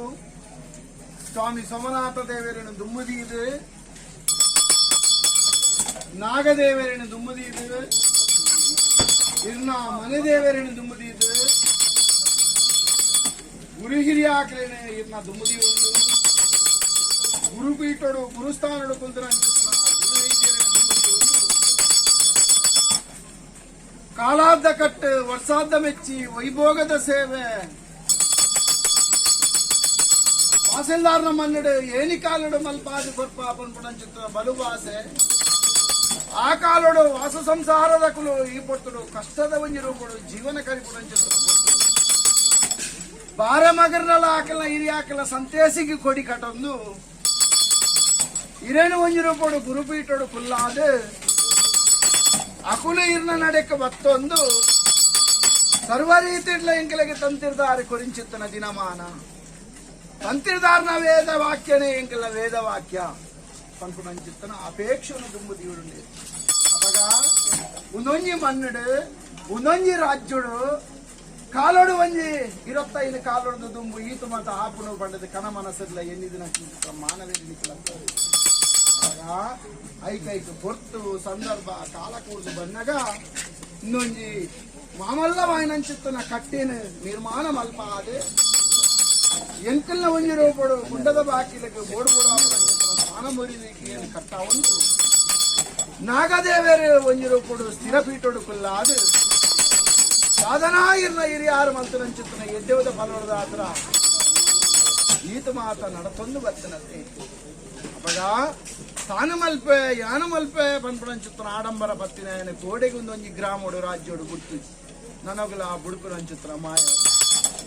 ಸ್ವಾಮಿ ಸೋಮನಾಥ ದೇವರನ್ನು ದುಮ್ಮುದೀದು, ನಾಗದೇವರನ್ನು ದುಮ್ಮುದೀದು, ಇರ್ನ ಮನೆದೇವರನ್ನು ದುಮ್ಮುದೀದು, ಗುರು ಹಿರಿಯಾಕ್ಲೇನೆ ಇರ್ನ ದುಮ್ಮುದಿ ಒಂದು ಗುರುಪೀಠಡು ಗುರುಸ್ಥಾನಡು ಕುಲ್ದನ ಗುರು ವೈದ್ಯರನ್ನು ದುಮ್ಮುದಿ ಒಂದು ಕಾಲಾದ್ದ ಕಟ್ಟು ವರ್ಷಾದ್ದ ಮೆಚ್ಚಿ ವೈಭೋಗದ ಸೇವೆ ತಹಸೀಲ್ದಾರ್ನ ಮನ್ನಡು ಏನಿ ಕಾಲಡು ಮಲ್ಪಾದಿ ಕೊರ್ಪ ಪನ್ಪುಣಂಚಿತ್ತ ಬಲು ಬಾಸೆ. ಆ ಕಾಲಡು ವಾಸ ಸಂಸಾರದ ಕುಲು ಈ ಪೊರ್ತುಡು ಕಷ್ಟದ ಒಂಜಿ ರೂಪಡು ಜೀವನ ಕರಿಪುಣಂಚಿತ್ತ ಪೊರ್ತುಡು ಬಾರ ಮಗರ್ನಲ ಆಕಲ ಹಿರಿಯಾಕಲ ಸಂತೇಸಿಗೆ ಕೊಡಿ ಕಟೊಂದು ಇರೇನು ಒಂಜಿ ರೂಪಡು ಗುರುಪೀಠಡು ಕುಲ್ಲಾದ ಅಕುಲು ಇರ್ನ ನಡೆಕ ಬತ್ತೊಂದು ಸರ್ವ ರೀತಿಡ್ಲ ಎಂಕಲೆಗೆ ತಂತಿರ್ದಾರೆ ಕೊರಿಂಚಿತ್ತನ ದಿನಮಾನ ತಂತಿರ್ದಾರ್ನ ವೇದ ವಾಕ್ಯನೇ ಎಂಕಲ ವೇದ ವಾಕ್ಯ ಪನ್ಪುನಂಚಿತ್ತನ ಅಪೇಕ್ಷೆನು ದುಂಬು ದೇವುಡು. ಅಪಗ ಉಂದೊಂಜಿ ಮಣ್ಣುಡು ಉಂದೊಂಜಿ ರಾಜ್ಯುಡು ಕಾಲೋಡು ಒಂಜಿ 25 ಕಾಲೋಡು ದುಂಬು ಈತು ಮತ ಆಪುನು ಪಂಡದ ಕನ ಮನಸ್ಸಿರ್ಲ ಎನ್ನಿದಿನ ಚಿಂತಿತ ಮಾನವೇರಿನಿಕಲ. ಅವಾಗ ಐಕೈಕ ಪೊರ್ತು ಸಂದರ್ಭ ಕಾಲ ಕೂಡ್ದು ಬನ್ನಗ ಇನ್ನೊಂಜಿ ಮಾಮಲ್ಲ ವಾಯಿನಂಚಿತ್ತನ ಕಟ್ಟಿನ ನಿರ್ಮಾಣ ಮಲ್ಪಾದೆ ಎಂಕಲ್ನ ಒಂಜಿ ರೂಪಡು ಗುಂಡದ ಬಾಕಿಲಕ್ಕೆ ಬೋಡು ಬೋಡು ಸ್ಥಾನ ಮುರಿದಿಕ್ಕೆ ಕಟ್ಟ ಒಂದು ನಾಗದೇವರು ಒಂಜಿ ರೂಪಡು ಸ್ಥಿರ ಪೀಠೊಡು ಕುಲ್ಲಾದು ಸಾಧನಾ ಇರ್ನ ಹಿರಿಯಾರು ಮಂತನಂಚಿತ್ತನ ಎದ್ದೆವದ ಫಲವದ ಆತರ ಈತ ಮಾತ ನಡತೊಂದು ಬರ್ತನತೆ. ಅಪಗ ತಾನು ಮಲ್ಪೆ ಯಾನು ಮಲ್ಪೆ ಪನ್ಪುಣಂಚಿತ್ತನ ಆಡಂಬರ ಪತ್ತಿನ ಕೋಡೆಗೊಂದೊಂಜಿ ಗ್ರಾಮೋಡು ರಾಜ್ಯೋಡು ಗುರ್ತು ನನಗುಲ ಬುಡುಪುರಂಚಿತ್ರ ಮಾಯ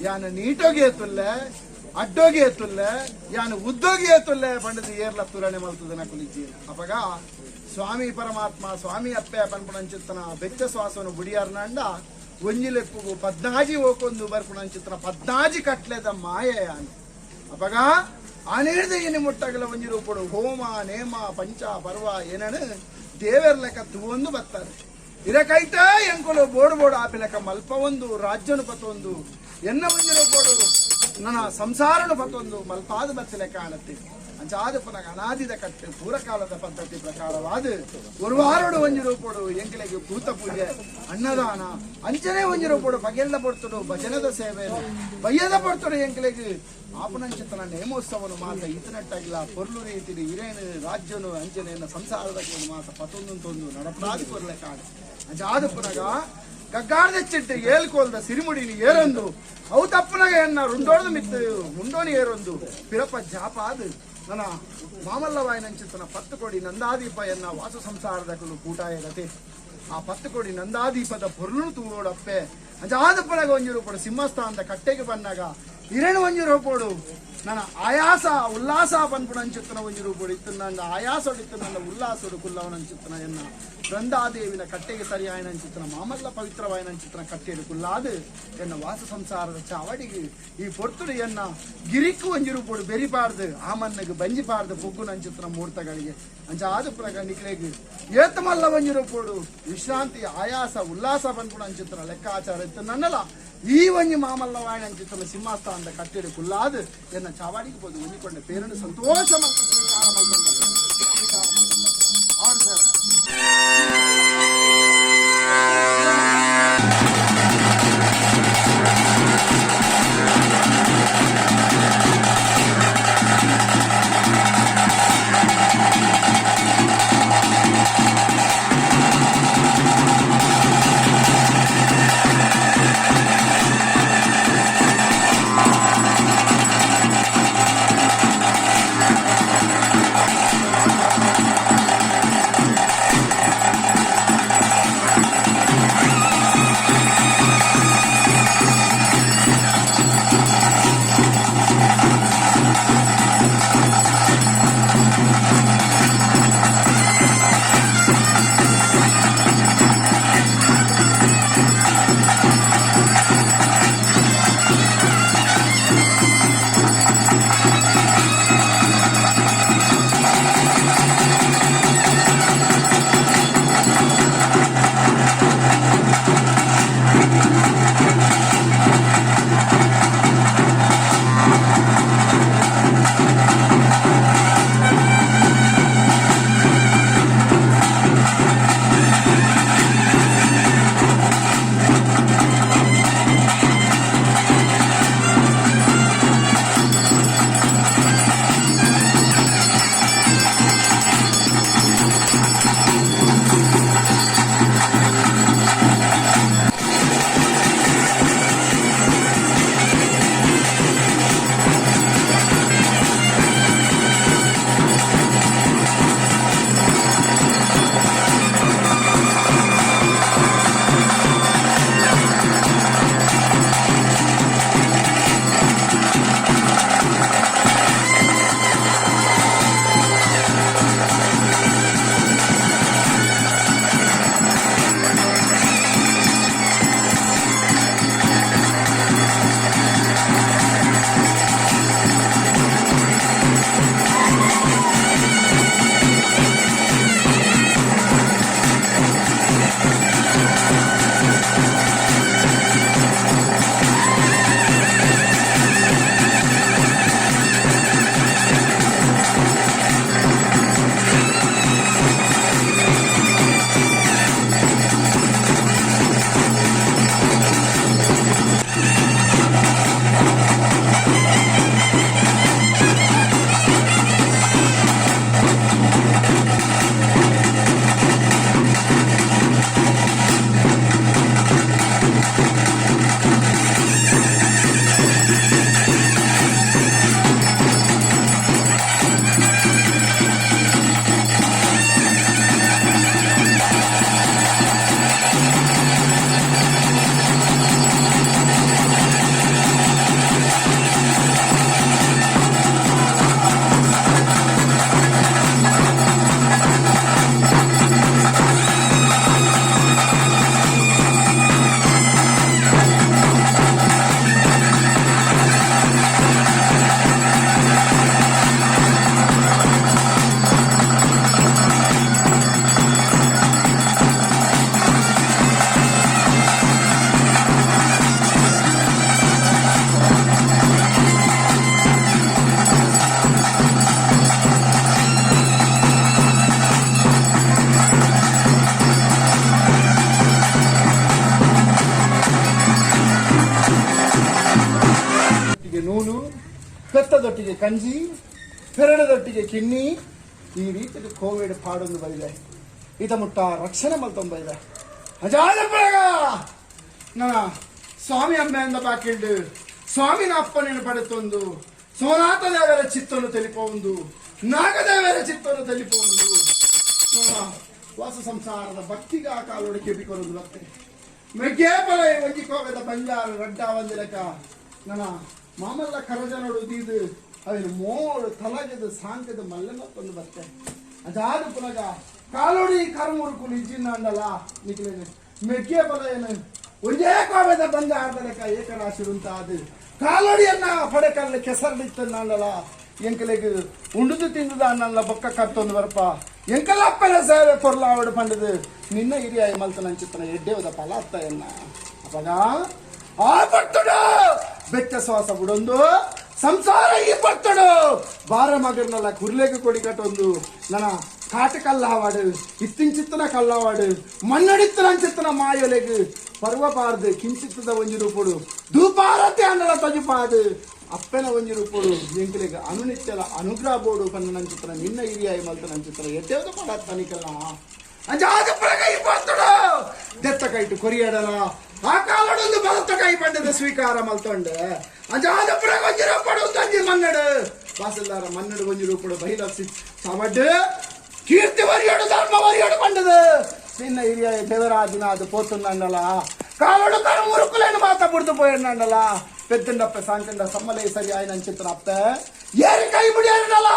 ಯಾನ ನೀಟೋಗಿ ಎತ್ತುಲ್ಲೆ, ಅಡ್ಡೋಗಿ ಎತ್ತುಲ್ಲೆ, ಯಾನು ಉದ್ದೋಗಿ ಎತ್ತುಲ್ಲೆ ಪಂಡದ ಏರ್ಲ ತುರಣೆ ಮಲ್ತದ ನಕುಲಿಜ್ಜಿ. ಅಪಗ ಸ್ವಾಮಿ ಪರಮಾತ್ಮ ಸ್ವಾಮಿ ಅಪ್ಪೆ ಪನ್ಪುಣಂಚಿತ್ತನ ಬೆಚ್ಚ ಶ್ವಾಸನು ಬುಡಿಯಾರ್ನಂಡ ಒಂಜಿ ಲೆಪ್ಪುಗು ಪದ್ನಾಜಿ ಓಕೊಂದು ಬರ್ಪುಣಂಚಿತ್ತನ ಪದ್ನಾಜಿ ಕಟ್ಲೆದ ಮಾಯೆ ಯಾನು. ಅಪಗ ಆನೇರ್ದ ಏನಿ ಮುಟ್ಟಗಲ ಒಂಜಿ ರೂಪಡು ಹೋಮ ನೇಮ ಪಂಚ ಪರ್ವ ಏನನು ದೇವರ ಲೆಕ್ಕ ತೂವೊಂದು ಬರ್ತಾರೆ. ಇರಕೈತ ಎಂಕುಲು ಬೋಡು ಬೋಡು ಆಪಿ ಲೆಕ್ಕ ಮಲ್ಪ ಒಂದು ರಾಜ್ಯನು ಪತ್ತೊಂದು ಎನ್ನ ಒಂಜಿ ರೂಪಡು ನನ್ನ ಸಂಸಾರನು ಪತ್ತೊಂದು ಮಲ್ಪಾದ ಬತ್ತಿ ಲೆಕ್ಕ ಆಣತ್ತೆ. ಅಂಚಾದ ಪುನಗ ಅನಾದಿದ ಕಟ್ಟೆ ಪೂರಕಾಲದ ಪದ್ಧತಿ ಪ್ರಕಾರವಾದ ಒಂದು ವಾರಡು ಒಂಜಿ ರೂಪಡು ಎಂಕಲೆಗೆ ಭೂತ ಪೂಜೆ ಅನ್ನದಾನ ಅಂಚನೆ ಒಂಜಿ ರೂಪಡು ಪಗೆಲ್ದ ಪೊರ್ತುಡು ಭಜನದ ಸೇವೆ ಬಯ್ಯದ ಪೊರ್ತುಡು ಎಂಕಲೆಗೆ ಆಪನಂಚಿತನ ನೇಮೋತ್ಸವನು ಮಾತ ಇತನಟ್ಟಾಗಿಲ್ಲ ಪೊರ್ಲು ರೀತಿಲಿ ಇರೇನು ರಾಜ್ಯನು ಅಂಚನೆ ಸಂಸಾರದ ಮಾತ ಪತ್ತೊಂದು ತೊಂದು ನಡಪಡಾದಿ ಕೊರ್ಲೆ ಕಾಡು. ಅಂಚಾದ ಪುನಗ ಗಗ್ಗಾರ್ದೆಚ್ಚಿಟ್ಟು ಏಲ್ಕೋಲ್ದ ಸಿರಿಮುಡಿని ಏರೊಂದು ಅವು ತಪ್ಪುನಗ ಎನ್ನ ರುಂಡೋಡ್ದ ಮಿತ್ತು ಮುಂಡೋನಿ ಏರೊಂದು ಪಿರಪ ಜಾಪಾದು ನನ್ನ ಮಾಮಲ್ಲವಾಯನಂಚಿತನ 10 ಕೋಡಿ ನಂದಾದೀಪ ಎನ್ನ ವಾಸ ಸಂಸಾರದ ಕುಲು ಕೂಟಾಯಗತೆ. ಆ 10 ಕೋಡಿ ನಂದಾದೀಪದ ಪೊರ್ಲು ತೂರೋಡಪ್ಪೆ. ಅಂಚಾದ ಪುನಗ ಒಂಜಿ ರೂಪಡು ಸಿಂಹಸ್ಥಾನದ ಕಟ್ಟೆಗೆ ಬಂದಾಗ ಇರೇನು ಒಂಜಿ ರೂಪೋಡು ನನ್ನ ಆಯಾಸ ಉಲ್ಲಾಸ ಪನ್ಪುಣಂಚಿತ್ತನ ಒಂಜಿ ರೂಪೋಡು ಇತ್ತು ನನ್ನ ಆಯಾಸೋಡು ಇತ್ತು ನನ್ನ ಉಲ್ಲಾಸೋಡು ಕುಲ್ಲವನಂಚಿತ್ತನ ಎನ್ನ ಬೃಂದಾದೇವಿನ ಕಟ್ಟೆಗೆ ಸರಿಯಾಯನಂಚಿತ್ತನ ಮಾಮಲ್ಲ ಪವಿತ್ರವಾಯನಂಚಿತ್ತನ ಕಟ್ಟೆಡು ಕುಲ್ಲಾದು ಎನ್ನ ವಾಸ ಸಂಸಾರದ ಚಾವಡಿಗೆ ಈ ಪೊರ್ತುಡು ಎನ್ನ ಗಿರಿಕ್ಕು ಒಂಜಿ ರೂಪೋಡು ಬೆರಿಪಾರ್ದು ಆಮನ್ನಗೆ ಬಂಜಿಪಾರ್ದು ಪೊಗ್ಗುನಂಚಿತ್ತನ ಮೂರ್ತಗಳಿಗೆ. ಅಂಚ ಆದ ಪುನಗ ನಿಕ್ಲೆಗ್ ಏತಮಲ್ಲ ಒಂಜಿ ರೂಪೋಡು ವಿಶ್ರಾಂತಿ ಆಯಾಸ ಉಲ್ಲಾಸ ಪನ್ಪುಣಂಚಿತ್ತನ ಲೆಕ್ಕಾಚಾರ ಇತ್ತು ನನ್ನಲ ಈ ಒಂಜಿ ಮಾಮಲ್ಲವಾಯನ ಅಂಚಿತ್ತನ ಸಿಂಹಸ್ಥಾನದ ಕಟ್ಟೆಡು ಕುಲ್ಲಾದು ಎನ್ನ ಚಾವಾಡಿಗೆ ಪೋದು ಒಂಜಿಕೊಂಡ ಪೇರನ್ನು ಸಂತೋಷ ಮಲ್ತು ಸ್ವೀಕಾರ ಮಲ್ತೊಂದು. ಆರು ಸರ್. ನೀರು, ಪೆತ್ತದೊಟ್ಟಿಗೆ ಕಂಜಿ, ಪೆರಡದೊಟ್ಟಿಗೆ ಕಿನ್ನಿ, ಈ ರೀತಿಯ ಕೋವಿಡ್ ಪಾಡೊಂದು ಬೈದೆ. ಇದ ಮುಟ್ಟ ರಕ್ಷಣೆ ಮಲ್ತೊಂಬೈದೆ. ಅಜಾದ ಪಳಗ ನನ್ನ ಸ್ವಾಮಿ ಅಮ್ಮೆಯಿಂದ ಬಾಕಿಲ್ಡು ಸ್ವಾಮಿನ ಅಪ್ಪನೇನು ಪಡೆತೊಂದು ಸೋನಾಥ ದೇವರ ಚಿತ್ತನ್ನು ತಿಳಿಪೊಂದು, ನಾಗದೇವರ ಚಿತ್ತನ್ನು ತಿಳಿಪೊಂದು, ನನ್ನ ವಾಸ ಸಂಸಾರದ ಭಕ್ತಿಗ ಕಾಲೋಡಿ ಕೆಬಿಕೊರೊಂದು ಬತ್ತೆ. ಮೆಗ್ಗೇಪಲ ಒಂಜಿ ಕೋವೆದ ಬಂಜಾರು ರಡ್ಡ ಒಂದಿಲಕ ನನ್ನ ಮಾಮಲ್ಲ ಕರಜನೋಡು ದೀದು ಅವಿನ ಮೋಡು ತಲಗೆದು ಸಾಂಕದ ಮಲ್ಲೆ ಮತ್ತೊಂದು ಬತ್ತೆ. ಅದಾದ ಪುನಗ ಕಾಲೋಡಿ ಕರುಮುರುಕುಲು ಇಜ್ಜಿನ್ನಂಡಲ ನಿಕ್ಲೇನೆ ಮೆಗ್ಗೆ ಬಲ ಏನು ಒಂಜೇ ಕೋವೆದ ಬಂಜಾರದ ಲೆಕ್ಕ ಏಕರಾಶಿರುಂತಾದು ಕಾಲೋಡಿಯನ್ನ ಪಡೆಕಲ್ಲ ಕೆಸರಡಿತ್ತನ್ನಲ್ಲ ಎಂಕಲೆಗ್ ಉಂಡುದು ತಿಂದುದ ಅನ್ನಲ್ಲ ಬೊಕ್ಕ ಕತ್ತೊಂದು ಬರ್ಪ ಎಂಕಲ ಅಪ್ಪನ ಸೇವೆ ಕೊರ್ಲಾವಡು ಪಂಡದು ನಿನ್ನ ಹಿರಿಯ ಮಲ್ತನ ಅಂಚಿತ್ತನ ಎಡ್ಡೆವದ ಫಲ ಅತ್ತ ಎನ್ನ. ಅಪಗ ಆ ಪಟ್ಟುಡು ಬೆಚ್ಚ ಶ್ವಾಸ ಬಿಡೊಂದು ಸಂಸಾರ ಈ ಪಟ್ಟುಡು ಬಾರ ಮಗರ್ನಲ್ಲ ಕುರ್ಲೆಗೆ ಕೊಡಿ ಕಟ್ಟೊಂದು ನನ್ನ ಕಾಟ ಕಲ್ಲಾವಾಡು, ಇತ್ತಿಂಚಿತ್ತನ ಕಲ್ಲವಾಡು, ಮಣ್ಣಡಿತ್ತನ ಅಂಚಿತ್ತನ ಮಾಯೊಲೆಗ್ ಪರ್ವಪಾರ್ದು ಕಿಂಚಿತ್ತದ ಒಂಜಿ ರೂಪುಡು ಧೂಪಾರತಿ ಅನ್ನಲ ತಜುಪಾದು ಅಪ್ಪನ ಒಂಜಿ ರೂಪುಡು ಎಂಕಲೆಗ್ ಅನುನಿತ್ಯಲ ಅನುಗ್ರಹ ಬೋಡು ಪನ್ನ ನಂಚಿತ್ತನ ನಿನ್ನ ಹಿರಿಯಾಯಿ ಮಲ್ತನ ಅಂಚಿತ್ತನ ಎಡ್ಡೆವದ ಪಡತ್ತನಿಕಲ್ಲ. ಅಂಜಾದ ಪಳಗೈ ಪತ್ತುಡು ದೆತ್ತ ಕೈಟು ಕೊರಿಯಡಲ ಆ ಕಾಲಡೊಂದು ಬಲತ್ತ ಕೈ ಪಂಡದ ಸ್ವೀಕಾರ ಮಲ್ತೊಂಡೆ. ಅಂಜಾದ ಪುರಗ ಒಂಜಿ ರೂಪಡು ಒಂಜಿ ಮನ್ನಡು ವಾಸಲ್ದಾರ ಮನ್ನಡು ಒಂಜಿ ರೂಪಡು ಬೈಲ ಸವಡ್ಡು ಕೀರ್ತಿ ವರಿಯಡು ಧರ್ಮ ವರಿಯಡು ಪಂಡದು ನಿನ್ನ ಹಿರಿಯ ದೇವರಾಜಿನ ಅದು ಪೋತುಂಡಲ್ಲ. ಕಾಲಡು ಕರು ಮುರುಕುಲೇನು ಮಾತ ಬುಡ್ದು ಪೋಯಣ್ಣಲ್ಲ. ಪೆದ್ದಂಡಪ್ಪೆ ಸಾಂಕಂಡ ಸಮ್ಮಲೇ ಸರಿ ಆಯ್ನ ಅಂಚಿತ್ತನ ಅಪ್ಪೆ ಏರಿ ಕೈ ಬುಡಿಯಾರನಲ್ಲ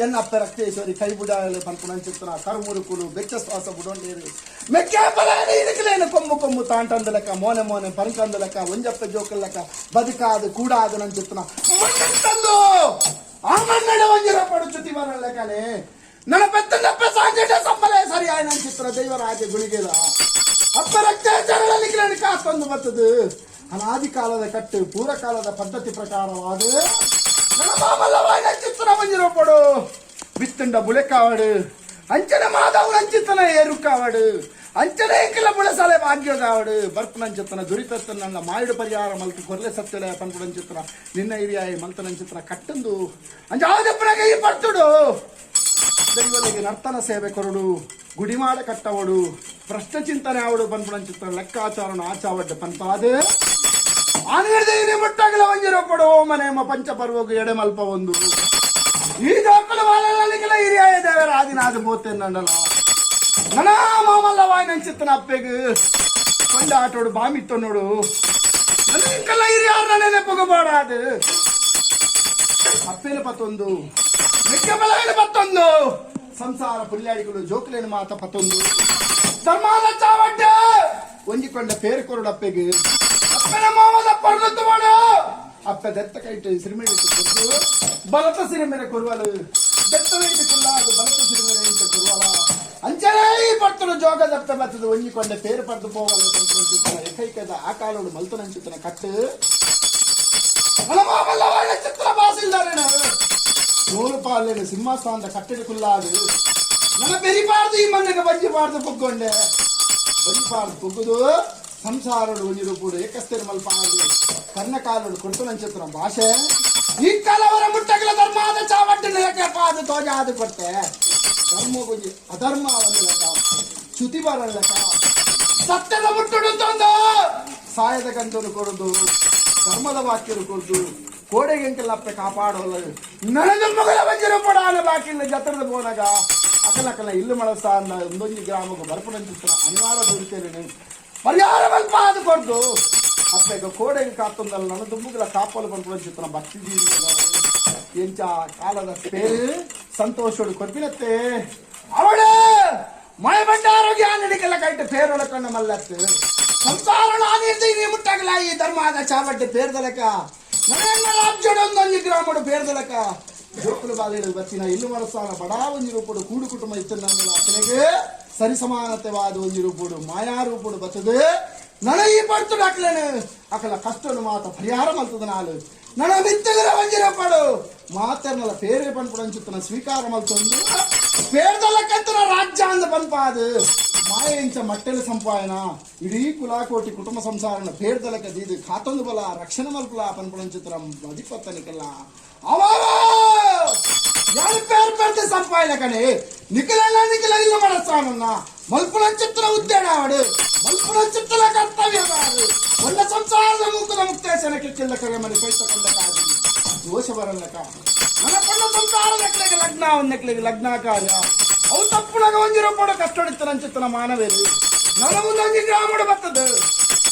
ಎನ್ನ ಅಪ್ಪೆ ರಕ್ತೇಶ್ವರಿ ಕೈ ಬುಡಾಯಲು ಪನ್ಪುನ ಅಂಚಿತ್ತನ ಕರುಮುರುಕುಲು ಬೆಚ್ಚ ಶ್ವಾಸ ಬುಡೊಂಡೇರು ಮೆಕ್ಕೆ ಬಲಾನೆ ಇದಕ್ಲೇನು ಕೊಮ್ಮು ಕೊಮ್ಮು ತಾಂಟಂದ ಲೆಕ್ಕ ಮೋನೆ ಮೋನೆ ಪಂಕಂದ ಲೆಕ್ಕ ಒಂಜಪ್ಪೆ ಜೋಕಲ್ ಲೆಕ್ಕ ಬದುಕಾದು ಕೂಡಾದು ನಂಚಿತ್ತನ ಮಣ್ಣಂತಂದು ಆ ಮನ್ನಡ ಒಂಜಿರ ಪಡು ಚ್ಯುತಿ ಬರಲ್ಲ ಲೆಕ್ಕನೆ ನನ್ನ ಪೆತ್ತಂಡಪ್ಪ ಸಾಂಕಂಡ ಸಮ್ಮಲೇ ಸರಿ ಆಯ್ನ ಅಂಚಿತ್ತನ ದೈವರಾಜ ಗುಳಿಗೆಲ ಅಪ್ಪ ರಕ್ತೇಶ್ವರನಲ್ಲಿ ಕಿರಣಿ ಕಾಸ್ತೊಂದು ಬರ್ತದೆ. ಅನಾದಿ ಕಾಲದ ಕಟ್ಟು ಪೂರ್ವಕಾಲದ ಪದ್ಧತಿ ಪ್ರಕಾರವಾದ ನನ್ನ ಮಾಮಲ್ಲವಾಯಿನ ಚಿತ್ತನ ಒಂಜಿರೊಪ್ಪಡು ಬಿತ್ತಂಡ ಬುಳೆಕಾವಡು ಅಂಚನೆ ಮಾಧವನ ಅಂಚಿತ್ತನ ಏರುಕಾವಡು ಅಂಚನೆ ಎಂಕಲ ಬುಳೆಸಾಲೆ ಭಾಗ್ಯಗಾವಡು ಬರ್ಪುನಂಚಿತ್ತನ ದುರಿತತ್ತ ನನ್ನ ಮಾಯುಡು ಪರಿಹಾರ ಮಲ್ತು ಕೊರ್ಲೆ ಸತ್ಯಲ ಪನ್ಪುಡಂಚಿತ್ತನ ನಿನ್ನ ಹಿರಿಯಾಯಿ ಮಲ್ತನಂಚಿತ್ತನ ಕಟ್ಟಂದು ಅಂಜಾದಪ್ಪನಗೆ ಈ ಪರ್ತುಡು ದೈವಲಿಗೆ ನರ್ತನ ಸೇವೆ ಕೊರಡು ಗುಡಿಮಾಡ ಕಟ್ಟವಡು ಭ್ರಷ್ಟ ಚಿಂತನೆ ಆವಡು ಪನ್ಪುಡಂಚಿತ್ತನ ಲೆಕ್ಕಾಚಾರನ ಆಚಾವಡ್ಡ ಪನ್ಪಾದು ಆನೇರ್ದೈನೆ ಮುಟ್ಟಗಲ ಒಂಜಿರೊಪ್ಪಡು ಮನೇಮ ಪಂಚಪರ್ವಗು ಎಡೆ ಮಲ್ಪ ಒಂದು ಈ ಜೋಕುಲು ವಾಲಲಿಗೆಲ ಹಿರಿಯಾಯ ದೇವರ ಆದಿನಾದ ಬೋತೆನ್ನಂಡಲ ನನ ಮಾಮಲ್ಲ ವಾಯ್ನಂಚಿತ್ತನ ಅಪ್ಪೆಗ್ ಕೊಂಡ ಆಟೋಡು ಬಾಮಿತ್ತೊನ್ನೋಡು ನನ್ನ ಹಿರಿಯಾರ ನೆನಪುಗಬೋಡಾದು ಅಪ್ಪೇನ ಪತ್ತೊಂದು ಮೆಕ್ಕೆ ಬಲವೇನ ಪತ್ತೊಂದು ಸಂಸಾರ ಪುಲ್ಯಾಡಿಗಳು ಜೋಕುಲೇನು ಮಾತ ಪತ್ತೊಂದು ಧರ್ಮಾನ ಚಾವಡ್ಡ ಒಂಜಿಕೊಂಡ ಪೇರು ಕೊರಡು ಅಪ್ಪೆಗ್ ಅಪ್ಪನ ಮಾಮದ ಪರ್ಲತ್ತು ಮಾಡು ಅಪ್ಪೆ ದತ್ತ ಕೈಟು ಸಿರಿಮೇಲೆ ಕೊರ್ದು ಬಲತ ಸಿರಿಮೇಲೆ ಕೊರುವಲು ದತ್ತ ವೈಟ್ ಕುಲ್ಲಾದು ಬಲತ ಸಿರಿಮೇಲೆ ಇಂಟ ಕೊರುವಲ ಅಂಚನೇ ಈ ಪರ್ತುಡು ಜೋಗ ದತ್ತ ಬತ್ತದು ಒಂಜಿಕೊಂಡ ಪೇರು ಪಡ್ದು ಪೋವಲು ಏಕೈಕದ ಆ ಕಾಲೋಡು ಮಲ್ತನಂಚಿತ್ತನ ಕಟ್ಟು ಚಿತ್ರ ಬಾಸಿಲ್ದಾರೇನು ನೂರು ಪಾಲೇನು ಸಿಂಹಾಸ್ಥಾನದ ಕಟ್ಟಡಿ ಕುಲ್ಲಾದು ನನ್ನ ಬೆರಿಬಾರ್ದು ಈ ಮಣ್ಣಿಗೆ ಬಂಜಿಬಾರ್ದು ಪುಗ್ಗೊಂಡೆ ಬಂಜಿಬಾರ್ದು ಪುಗ್ಗುದು ಸಂಸಾರಡು ಒಂಜಿ ರೂಪುಡು ಏಕಸ್ಥಿರ ಮಲ್ಪಾದು ಕರ್ಣಕಾಲುಡು ಕೊಡ್ತುನಂಚಿತ್ರ ಭಾಷೆ ಈ ಕಾಲವರ ಮುಟ್ಟಗಲ ಧರ್ಮಾದ ಚಾವಟ್ಟು ನೆಲಕ್ಕೆ ಪಾದು ತೋಜಾದು ಕೊಟ್ಟೆ ಧರ್ಮ ಗುಂಜಿ ಅಧರ್ಮ ಒಂದು ಲೆಕ್ಕ ಚ್ಯುತಿ ಬರಲೆಕ್ಕ ಸತ್ಯದ ಮುಟ್ಟುಡು ತಂದು ಸಾಯದ ಗಂಧನು ಕೊಡುದು ಧರ್ಮದ ವಾಕ್ಯರು ಕೊಡುದು ಕೋಡೆಗೆಂಕೆಲ್ಲಪ್ಪೆ ಕಾಪಾಡೋಲ್ಲ ನನದ ಮಗಳ ಬಂಜಿರ ಪಡಾನ ಬಾಕಿಲ್ಲ ಜತ್ರದ ಪೋನಗ ಅಕಲಕಲ ಇಲ್ಲು ಮಳಸಾಂದ ಒಂದೊಂದು ಗ್ರಾಮಕ್ಕೆ ಬರ್ಪುನಂಚಿತ್ರ ಅನಿವಾರ್ಯ ದುಡಿತೇನೆ ಪರಿಹಾರ ಮಲ್ಪಾದು ಕೊಡ್ದು ಅಪ್ಪೆಗ ಕೋಡೆಗೆ ಕಾತೊಂದಲ್ಲ ನನ್ನ ದುಂಬುಗಳ ಕಾಪಲು ಪನ್ಪುನಂಚಿತ್ರ ಭಕ್ತಿ ಜೀವಿತ ಎಂಚ ಕಾಲದ ಪೇರು ಸಂತೋಷೋಡು ಕೊರ್ಪಿನತ್ತೆ ಅವಳು ಮಯ ಬಂಡಾರೋಗ್ಯ ನಡಿಕೆಲ್ಲ ಕೈಟ್ ಪೇರೊಳಕಣ್ಣ ಮಲ್ಲತ್ತು ಸಂಸಾರ ನಾನಿರ್ತೀನಿ ಮುಟ್ಟಗಲ ಈ ಧರ್ಮದ ಚಾವಟ್ಟೆ ಪೇರ್ದಲಕ ನನ್ನ ರಾಜ್ಯಡೊಂದೊಂಜಿ ಗ್ರಾಮಡು ಪೇರ್ದಲಕ ಜೋಕುಲು ಬಾಲೆಡು ಬತ್ತಿನ ಇಲ್ಲು ಮನಸ್ಸಾನ ಬಡಾ ಒಂಜಿ ರೂಪಡು ಕೂಡು ಕುಟುಂಬ ಇತ್ತು ನನ್ನ ಅಪ್ಪನಿಗೆ. ಸರಿಸಮಾನತೆವಾದ ಒಂಜಿ ರೂಪುಡು ಮಾಯಾ ರೂಪುಡು ಬತ್ತದು ನನ ಈ ಪಡ್ತು ಅಕ್ಲೇನು ಅಕಲ ಕಷ್ಟನು ಮಾತ ಪರಿಹಾರ ಮಲ್ತದ ನಾಲು ನನ ಮಿತ್ತಗರ ಒಂಜಿ ರೂಪಡು ಮಾತೆರ್ನಲ ಪೇರೆ ಪನ್ಪುಡಂಚುತ್ತನ ಸ್ವೀಕಾರ ಮಲ್ತೊಂದು ಪೇರ್ದಲ್ಲಕ್ಕಂತನ ರಾಜ್ಯ ಅಂದ ಪನ್ಪಾದು ಮಾಯೆಂಚ ಮಟ್ಟೆಲ ಸಂಪಾಯನ ಇಡೀ ಕುಲಾಕೋಟಿ ಕುಟುಂಬ ಸಂಸಾರನ ಪೇರ್ದಲಕ ದೀದು ಕಾತೊಂದು ಬಲ ರಕ್ಷಣೆ ಮಲ್ಪುಲ ಪನ್ಪುಡಂಚುತ್ತನ ಅಧಿಪತ್ತನಿಕಲ್ಲ ಅವಾವ ಯಾರು ಪೇರ್ ಪೇರ್ತೆ ಸಂಪಾಯನ ಕಣೆ ನಿಖಲೆಲ್ಲ ನಿಖಲ ಇಲ್ಲ ಮಾಡಸ್ತಾನನ್ನ ಮಲ್ಪುನಂಚಿತ್ತನ ಉದ್ದೇಣ ಅವಡು ಮಲ್ಪುನಂಚಿತ್ತನ ಕರ್ತವ್ಯ ಒಳ್ಳೆ ಸಂಸಾರದ ಮುಕ್ಕದ ಮುಕ್ತೇಶನಕ್ಕೆ ಚಿಲ್ಲ ಕರೆ ಮನೆ ಕೊಯ್ತಕೊಂಡ ಕಾದಿ ದೋಷ ಬರಲ್ಲಕ ನನ್ನ ಪಣ್ಣ ಸಂಸಾರದ ನೆಕ್ಲೆಗೆ ಲಗ್ನ ಅವನ ಲಗ್ನ ಕಾರ್ಯ ಅವು ತಪ್ಪುನಗ ಒಂಜಿರೋ ಪಡ ಕಷ್ಟಡಿತ್ತನಂಚಿತ್ತನ ಮಾನವೇರು ನನಗುಂದೊಂಜಿ ಗ್ರಾಮಡು ಬರ್ತದೆ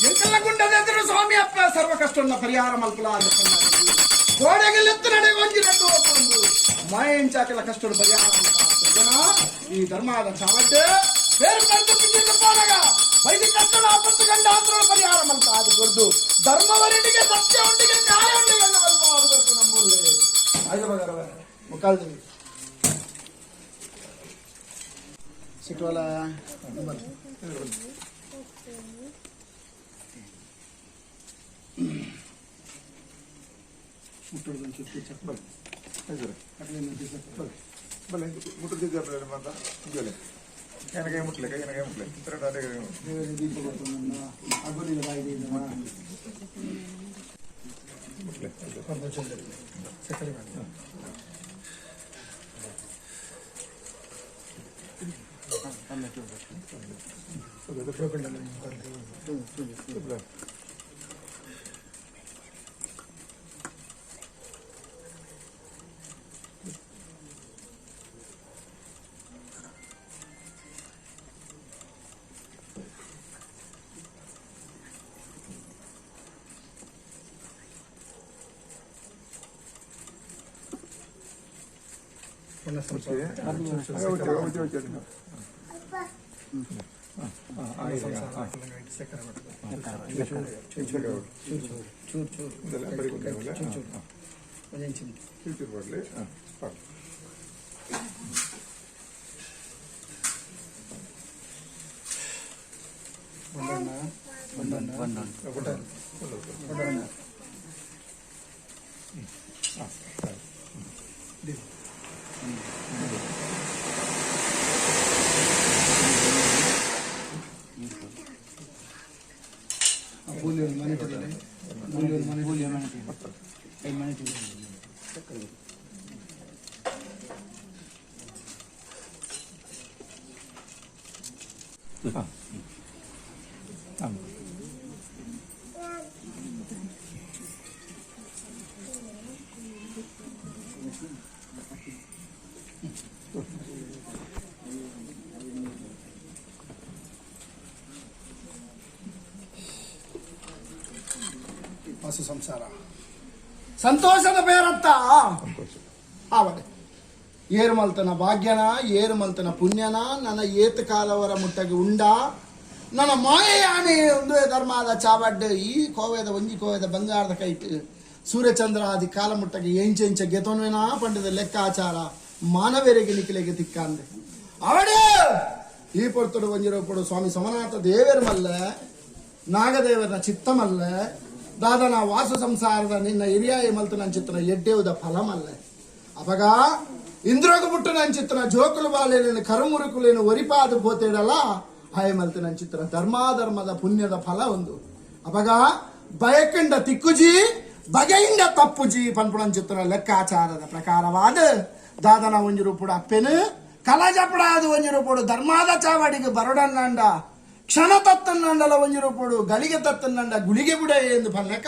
ಎಂಕೆಲ್ಲ ಗುಂಡದ ಎದುರು ಸ್ವಾಮಿ ಅಪ್ಪ ಸರ್ವ ಕಷ್ಟನ್ನ ಪರಿಹಾರ ಮಲ್ಪಲ ಗೋಡೆಗೆಲ್ಲೆತ್ತು ನಡೆ ಒಂಜಿ ರಡ್ಡು ಒಂದು ಮಾಯಂಚಾಕೆಲ್ಲ ಕಷ್ಟಡು ಪರಿಹಾರ ಜನ ಈ ಧರ್ಮದ ಚಾವಟ್ಟೆ ಬೇರೆ ಕರ್ದು ಪಿಚ್ಚಿಂದು ಪೋನಗ ವೈದ್ಯ ಕಷ್ಟಡ ಆಪತ್ತು ಗಂಡ ಆಂಧ್ರ ಪರಿಹಾರ ಮಲ್ಪ ಅದು ಕೊಡ್ದು ಧರ್ಮವರಿಟಿಗೆ ಸತ್ಯ ಉಂಟಿಗೆ ನ್ಯಾಯ ಉಂಟಿಗೆ ಮಲ್ಪ ಅದು ಕೊಡ್ತು ನಮ್ಮಲ್ಲಿ ಆಯ್ತು ಬಗಾರವ ಮುಕ್ಕಾಲ್ದೇವಿ ಸಿಟ್ವಾಲ ನಂಬರ್ ಬಲೆ ಮುಟ್ಟುತ್ತಿದ್ದೆ ಮಾತ ಇದ್ದಲೆ ಕೈನ ಮುಟ್ಲೆ ಕೈನ ಕೈ ಮುಟ್ಲೆ ಮುಟ್ಲೆ. ಪಶು ಸಂಸಾರ ಸಂತೋಷದ ಬೇರತ್ತ ಆವಡೆ ಏರುಮಲ್ತನ ಭಾಗ್ಯನ ಏರುಮಲ್ತನ ಪುಣ್ಯನ ನನ್ನ ಏತ ಕಾಲವರ ಮುಟ್ಟಗೆ ಉಂಡ ನನ್ನ ಮಾಯೆಯಾನೆ ಒಂದು ಧರ್ಮದ ಚಾವಡ್ಡು ಈ ಕೋವೆದ ಒಂಜಿ ಕೋವೆದ ಬಂಗಾರದ ಕೈಟ್ ಸೂರ್ಯಚಂದ್ರ ಆದಿ ಕಾಲ ಮುಟ್ಟಗೆ ಎಂಚೆಂಚ ಗೆತೋನ್ವೇನಾ ಪಂಡದ ಲೆಕ್ಕಾಚಾರ ಮಾನವೆರೆಗೆ ನಿಖಿಲೆಗೆ ತಿಕ್ಕಾಂದೆ ಅವಡೇ ಈ ಪೊರ್ತುಡು ಒಂಜಿರೋಪುಡು ಸ್ವಾಮಿ ಸೋಮನಾಥ ದೇವರ ಮಲ್ಲ ನಾಗದೇವರ ಚಿತ್ತಮಲ್ಲ ದಾದನ ವಾಸು ಸಂಸಾರದ ನಿನ್ನ ಹಿರಿಯಾಯಿ ಮಲ್ತು ನನ್ನ ಚಿತ್ತನ ಎಡ್ಡೆವುದ ಫಲಮಲ್ಲ ಅಪಗ ಇಂದ್ರಗು ಬುಟ್ಟು ನನ್ನ ಚಿತ್ತನ ಜೋಕುಲು ಬಾಲೇನು ಕರುಮುರುಕುಲೇನು ಒರಿಪಾದು ಪೋತೇಡಲ್ಲ ಹಾಯ ಮಲ್ತು ನನ್ನ ಚಿತ್ತನ ಧರ್ಮಾಧರ್ಮದ ಪುಣ್ಯದ ಫಲ ಒಂದು. ಅಪಗ ಬಯಕಂಡ ತಿಕ್ಕುಜಿ ಬಗೆಯಿಂದ ತಪ್ಪುಜಿ ಪನ್ಪುಣನ್ ಚಿತ್ತನ ಲೆಕ್ಕಾಚಾರದ ಪ್ರಕಾರವಾದ ದಾದನ ಒಂಜಿ ರೂಪುಡು ಅಪ್ಪೆನು ಕಲಜಪಡಾದ ಒಂಜಿ ರೂಪುಡು ಧರ್ಮಾದ ಚಾವಡಿಗೆ ಬರಡನ್ನಂಡ ಕ್ಷಣ ತತ್ತನ್ನಂಡಲ ಒಂಜಿ ರೂಪುಡು ಗಳಿಗೆ ತತ್ತನ್ನಂಡ ಗುಳಿಗೆ ಬುಡ ಎಂದು ಪನ್ನಕ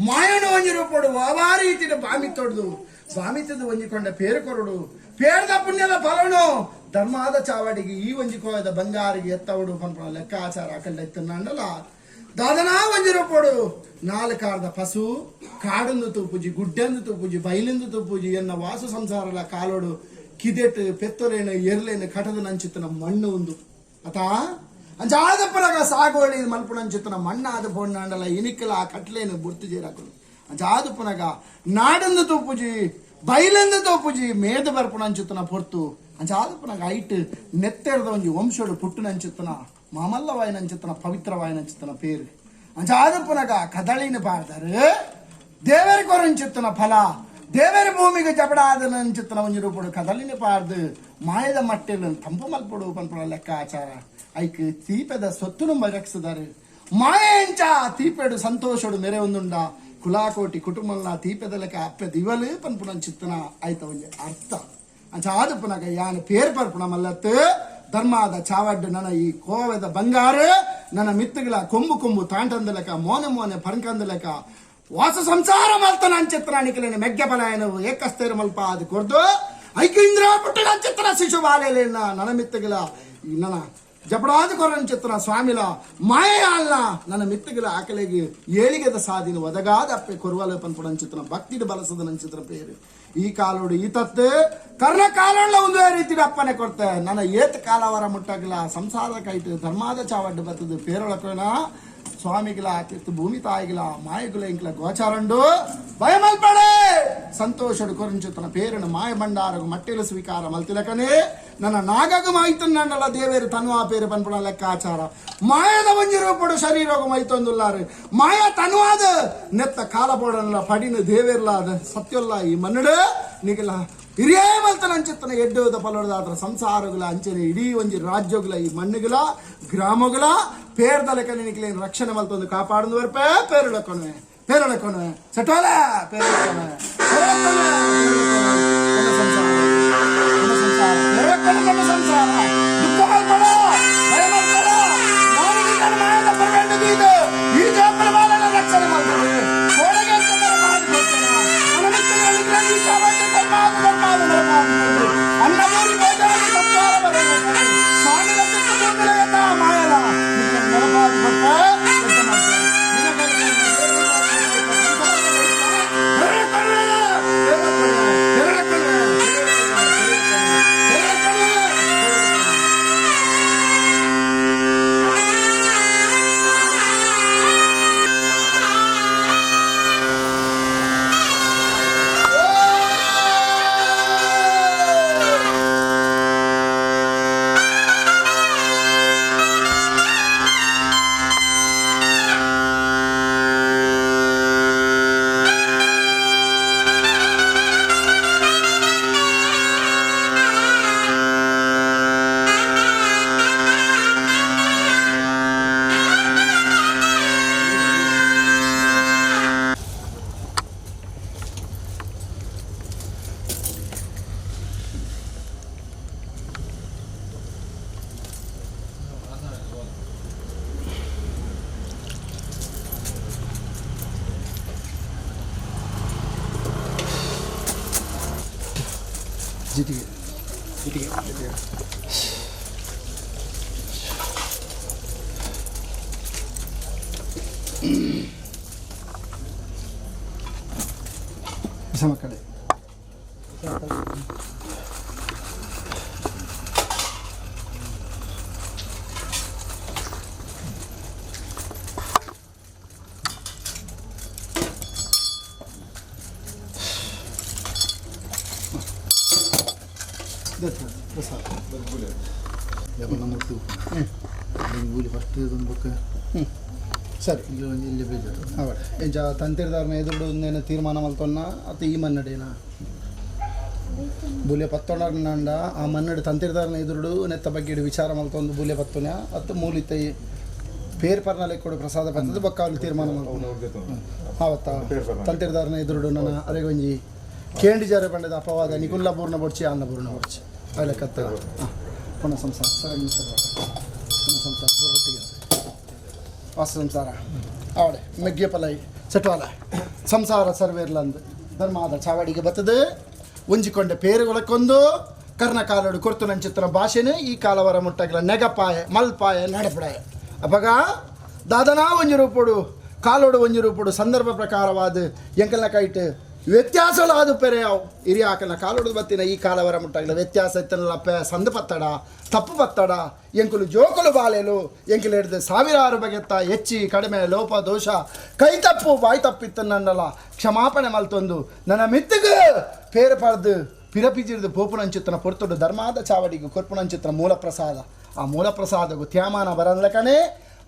ಮಾಯಣ ಒಂಜಿ ರೂಪುಡು ವಾವಾರೀತಿನ ಬಾಮಿತ್ತೊಡ್ದು ಬಾಮಿತ್ತದ ಒಂಜಿಕೊಂಡ ಪೇರು ಕೊರಡು ಪೇರ್ದ ಪುಣ್ಯದ ಫಲನು ಧರ್ಮಾದ ಚಾವಡಿಗೆ ಈ ಒಂಜಿ ಕೋಯದ ಬಂಗಾರಿಗೆ ಎತ್ತವಡು ಪನ್ಪುಣ ಲೆಕ್ಕಾಚಾರ ಅಕಂಡ ಎತ್ತನ್ನಂಡಲ ದಾದನಾ ಒಂಜಿ ರೂಪುಡು ನಾಲ್ಕಾರ್ದ ಪಶು ಕಾಡಂದು ತೂಪುಜಿ ಗುಡ್ಡೆಂದು ತೂಪುಜಿ ಬೈಲೆಂದು ತೂಪುಜಿ ಎನ್ನ ವಾಸು ಸಂಸಾರಲ ಕಾಲೋಡು ಕಿದೆಟ್ ಪೆತ್ತೊಲೇನು ಎರ್ಲೇನು ಕಟದ ನಂಚಿತ್ತನ ಮಣ್ಣು ಒಂದು ಅತಾ ಅಂಚಾದಪ್ಪಲಗ ಸಾಗೋಳಿ ಮಲ್ಪುಣಂಚಿತ್ತನ ಮಣ್ಣಾದ ಪೊಣ್ಣಾಂಡಲ ಇನಿಕಲ ಕಟ್ಲೇನು ಬುರ್ತು ಜೇರಾಕುಲು ಅಂಚಾದ ಪುನಗ ನಾಡಂದು ತೂಪುಜಿ ಬೈಲೆಂದು ತೂಪುಜಿ ಮೇದ ಬರ್ಪುಣಂಚಿತ್ತನ ಪೊರ್ತು. ಅಂಚಾದಪ್ಪನಾಗ ಐಟ್ ನೆತ್ತೆರ್ದ ಒಂಜಿ ವಂಶೋಡು ಪುಟ್ಟುನಂಚಿತ್ತನ ಮಾಮಲ್ಲವಾಯಿನಂಚಿತ್ತನ ಪವಿತ್ರವಾಯಿನಂಚಿತ್ತನ ಪೇರು ಅಂಚಾದಪ್ಪನಾಗ ಕದಳಿನ ಪಾಡ್ದಾರು ದೇವರ ಕೊರಂಚಿತ್ತನ ಫಲ ದೇವರ ಭೂಮಿಗೆ ಜಬಡಾದನಂಚಿತ್ತನ ಒಂಜಿ ರೂಪುಡು ಕದಳಿನ ಪಾಡ್ದು ಮಾಯದ ಮಟ್ಟೆಲು ತಂಪು ಮಲ್ಪುಡು ಪನ್ಪುನ ಲೆಕ್ಕ ಆಚಾರ ಐಕ್ ತೀಪೆದ ಸೊತ್ತುನು ಬರಕ್ಸಿದಾರೆ ಮಾಯಂಚ ತೀಪೆಡು ಸಂತೋಷಡು ಮೆರೆ ಒಂದುಂಡ ಕುಲಾಕೋಟಿ ಕುಟುಂಬಲ್ಲ ತೀಪೆದ ಲೆಕ್ಕ ಅಪ್ಪೆ ದಿವಲು ಪನ್ಪುನಂಚಿತ್ತನ ಆಯ್ತ ಒಂಜಿ ಅರ್ಥ ಅಂಚ ಆದಪ್ಪನಾಗ ಯಾನ ಪೇರ್ ಪರ್ಪುಣ ಮಲ್ಲತ್ತು ಧರ್ಮಾದ ಚಾವಡ್ಡು ನನ್ನ ಈ ಕೋವೆದ ಬಂಗಾರು ನನ್ನ ಮಿತ್ತುಗಳ ಕೊಂಬು ಕೊಂಬು ತಾಂಟಂದ ಲೆಕ್ಕ ಮೋನೆ ಮೋನೆ ಪರ್ಕಂದ ಲೆಕ್ಕ ವಾಸ ಸಂಸಾರ ಮಲ್ತನ ಅಂಚಿತ್ತನ ನಿಕಲೇನ ಮೆಗ್ಗೆ ಪಲಾಯನವು ಏಕಸ್ಥಿರ ಮಲ್ಪ ಅದು ಕೊರ್ದು ಐಕೇಂದ್ರ ಪುಟ್ಟಣ ಅಂಚಿತ್ತನ ಶಿಶು ಬಾಲೆಲೇನ ನನ್ನ ಮಿತ್ತುಗಳ ಈ ನನ್ನ ಜಪಡಾದ ಕೊರಂಚಿತ್ತನ ಸ್ವಾಮಿಲ ಮಾಯ ಅಲ್ಲ ನನ್ನ ಮಿತ್ತುಗಳ ಆಕಲೆಗೆ ಏಳಿಗೆದ ಸಾಧಿನ ಒದಗಾದ ಅಪ್ಪೆ ಕೊರುವಲ ಪನ್ಪುಣಂಚಿತ್ತನ ಭಕ್ತಿಡು ಬಲಸದ ನಂಚಿತ್ರ ಪೇರು ಈ ಕಾಲೋಡು ಈ ತತ್ತು ಕರ್ಣ ಕಾಲೋಡ್ಲ ಒಂದೇ ರೀತಿ ಅಪ್ಪನೆ ಕೊಡ್ತೆ ನನ್ನ ಏತ್ ಕಾಲವರ ಮುಟ್ಟಗಲ ಸಂಸಾರದ ಕೈಟು ಧರ್ಮಾದ ಚಾವಡ್ಡು ಬರ್ತದೆ ಪೇರೊಳಕೋಣ ಸ್ವಾಮಿಗಳ ತೀರ್ಥ ಭೂಮಿ ತಾಯಿಗಳ ಮಾಯಗುಲ ಇಂಕ್ಲ ಗೋಚಾರಂಡು ಭಯಮಲ್ಪಡೆ ಸಂತೋಷಡು ಕೊರಂಚುತನ ಪೇರನು ಮಾಯ ಭಂಡಾರಗು ಮಟ್ಟೆಲು ಸ್ವೀಕಾರ ಮಲ್ತಿಲಕನೆ ನನ್ನ ನಾಗಗ ಮಾಯ್ತನ್ನಲ್ಲ ದೇವೇರು ತನುವಾ ಪೇರು ಪನ್ಪುಣ ಲೆಕ್ಕಾಚಾರ ಮಾಯದ ಒಂಜಿ ರೂಪಡು ಶರೀರೋಗ ಮೈತೊಂದುಲ್ಲಾರು ಮಾಯ ತನುವಾದ ನೆತ್ತ ಕಾಲಪೋಡಲ್ಲ ಪಡಿನ ದೇವೇರ್ಲ ಸತ್ಯೊಲ್ಲ ಈ ಮನ್ನಡು ನಿಗಲ ಹಿರಿಯೇ ಮಲ್ತನ ಅಂಚಿತ್ತನ ಎಡ್ಡೋದ ಪಲೋಡದಾತ್ರ ಸಂಸಾರಗಳ ಅಂಚನೆ ಇಡೀ ಒಂಜಿ ರಾಜ್ಯಗಳ ಈ ಮಣ್ಣುಗಳ ಗ್ರಾಮಗಳ ಪೇರ್ದಲೆಕ ನಿಕ್ಲೇನು ರಕ್ಷಣೆ ಮಲ್ತೊಂದು ಕಾಪಾಡದು ಬರ್ಪೆ ಪೇರುಳಕೊಣೆ ಪೇರುಳಕೊಣೆ ಸಟೋಲ ಪೇರುಳಕೊಣೆ ಸಂಸಾರ ಸಂಸಾರ ಪೇರುಳಕೊಣೆ ಸಂಸಾರ ದುಃಖ ಮಲ್ಪಡ ಭಯ ಮಲ್ಪಡ ನಾನಿಗೆ ಮಾಯದ ಪರಗಂಡು ಇದು ಈ ಜೋಪನ ಬಾಲನ ರಕ್ಷಣೆ ಮಲ್ತದೆ ಕೋಡೆಗೆ ಅಂತ ಅನ್ನಮೂರಿ ಮಾಯಲ ಜಿಟಿಗೆ ಜಿಟಿಗೆ ಕಡೆ ಸರಿ ಇಲ್ಲಿ ಬೇಜಾರು ಅವಡೆ ಎಂಚ ತಂತಿರ್ದಾರ್ನ ಎದುರುಡು ನೇನು ತೀರ್ಮಾನ ಮಲ್ತೊನ್ನ ಅತ್ತ ಈ ಮನ್ನಡೇನ ಬೂಲೆ ಪತ್ತೊಂಡ ಆ ಮನ್ನಡು ತಂತಿರ್ದಾರ್ನ ಎದುರುಡು ನೆತ್ತ ಬಗ್ಗೆ ವಿಚಾರ ಮಲ್ತೊಂದು ಬೂಲೆ ಪತ್ತೊನ ಅತ್ತ ಮೂಲಿತ ಪೇರ್ ಪರ್ನಲೆ ಕೊಡು ಪ್ರಸಾದ ಪತ್ತದ ಬೊಕ್ಕ ತೀರ್ಮಾನ ಮಲ್ತೊಂದು ಆವತ್ತ ತಂತಿರ್ದಾರ್ನ ಎದುರುಡು ನನ್ನ ಅರೆಗೊಂಜಿ ಕೇಂಡಿಜಾರೆ ಪಂಡದ ಅಪವಾದ ನಿಕುಲ್ಲ ಪೂರ್ಣ ಬೊಡ್ಚಿ ಅನ್ನ ಪೂರ್ಣ ಬೊಡ್ಚಿ ಅಲ್ಲ ಕತ್ತ ಪುನಃ ಸಂಸಾರ ಸರ್ ಪುನಃ ಸಂಸಾರ ಒಟ್ಟಿಗೆ ವಾಸ ಸಂಸಾರ ಅವಡೆ ಮೆಗ್ಗೆ ಪಲೈ ಚಟ್ವಾಲ ಸಂಸಾರ ಸರ್ವೇರ್ಲಂದು ಧರ್ಮಾದ ಚಾವಡಿಗೆ ಬತ್ತದು ಒಂಜಿಕೊಂಡೆ ಪೇರುಗಳಕ್ಕೊಂದು ಕರ್ಣಕಾಲಡು ಕೊರ್ತು ನಂಚಿತ್ತನ ಭಾಷೆನೇ ಈ ಕಾಲವರ ಮುಟ್ಟಗಿಲ್ಲ ನೆಗಪಾಯ ಮಲ್ಪಾಯ ನಡೆಪಡಾಯ ಅಪಗ ದಾದನಾ ಒಂಜಿ ರೂಪುಡು ಕಾಲೋಡು ಒಂಜಿ ರೂಪುಡು ಸಂದರ್ಭ ಪ್ರಕಾರವಾದ ಎಂಕಲ್ನ ಕೈಟ್ ವ್ಯತ್ಯಾಸಗಳು ಆದು ಪೆರೆ ಅವು ಹಿರಿಯಾಕನ ಕಾಲೋಡು ಬತ್ತಿನ ಈ ಕಾಲವರ ಮುಟ್ಟಾಗಿಲ್ಲ ವ್ಯತ್ಯಾಸ ಇತ್ತನಲ್ಲಪ್ಪ ಸಂದು ಪತ್ತಡ ತಪ್ಪು ಪತ್ತಡ ಎಂಕುಲು ಜೋಕುಲು ಬಾಲೆಲು ಎಂಕುಲು ಹಿಡ್ದು ಸಾವಿರಾರು ಬಗೆತ್ತ ಹೆಚ್ಚಿ ಕಡಿಮೆ ಲೋಪ ದೋಷ ಕೈ ತಪ್ಪು ಬಾಯಿ ತಪ್ಪಿತ್ತು ನನ್ನಲ್ಲ ಕ್ಷಮಾಪಣೆ ಮಲ್ತೊಂದು ನನ್ನ ಮಿತ್ತಿಗೆ ಪೇರು ಪಡೆದು ಪಿರಪಿಜಿರ್ದು ಪೋಪುನಂಚಿತ್ತನ ಪೊರ್ತುಡು ಧರ್ಮಾದ ಚಾವಡಿಗೆ ಕೊರ್ಪುನಂಚಿತ್ತನ ಮೂಲ ಪ್ರಸಾದ ಆ ಮೂಲ ಪ್ರಸಾದಗೂ ತ್ಯಾಮಾನ ಬರಲಕನೆ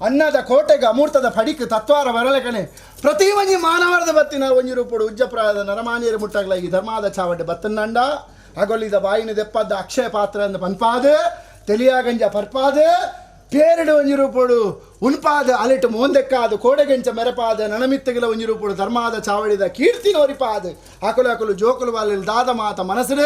ಅನ್ನದ ಕೋಟೆಗೆ ಅಮೂರ್ತದ ಫಡಿಕ್ ತತ್ವಾರ ಬರಲಕನೆ ಪ್ರತಿ ಒಂಜಿ ಮಾನವರದ ಬತ್ತಿನ ಒಂಜಿ ರೂಪುಡು ಉಜ್ಜಪ್ರಾಯದ ನರಮಾನಿಯರು ಮುಟ್ಟಾಗ್ಲ ಈ ಧರ್ಮಾದ ಚಾವಡಿ ಬತ್ತನ್ನಂಡ ಅಗೊಲ್ಲಿದ ಬಾಯಿನ ದೆಪ್ಪದ ಅಕ್ಷಯ ಪಾತ್ರ ಅಂದ ಪನ್ಪಾದ ತೆಲಿಯಾಗಂಜ ಪರ್ಪಾದ ಪೇರಡು ಒಂಜಿ ರೂಪುಡು ಉನ್ಪಾದ ಅಲಿಟು ಮೋಂದೆಕ್ಕಾದ ಕೋಡೆಗೆಂಚ ಮೆರಪಾದ ನನಮಿತ್ತಗಿಲ ಒಂಜಿ ರೂಪುಡು ಧರ್ಮಾದ ಚಾವಡಿದ ಕೀರ್ತಿ ನೋರಿಪಾದ ಅಕುಲು ಅಕುಲು ಜೋಕುಲು ಬಾಲಿಲ್ ದಾದ ಮಾತ ಮನಸ್ಸು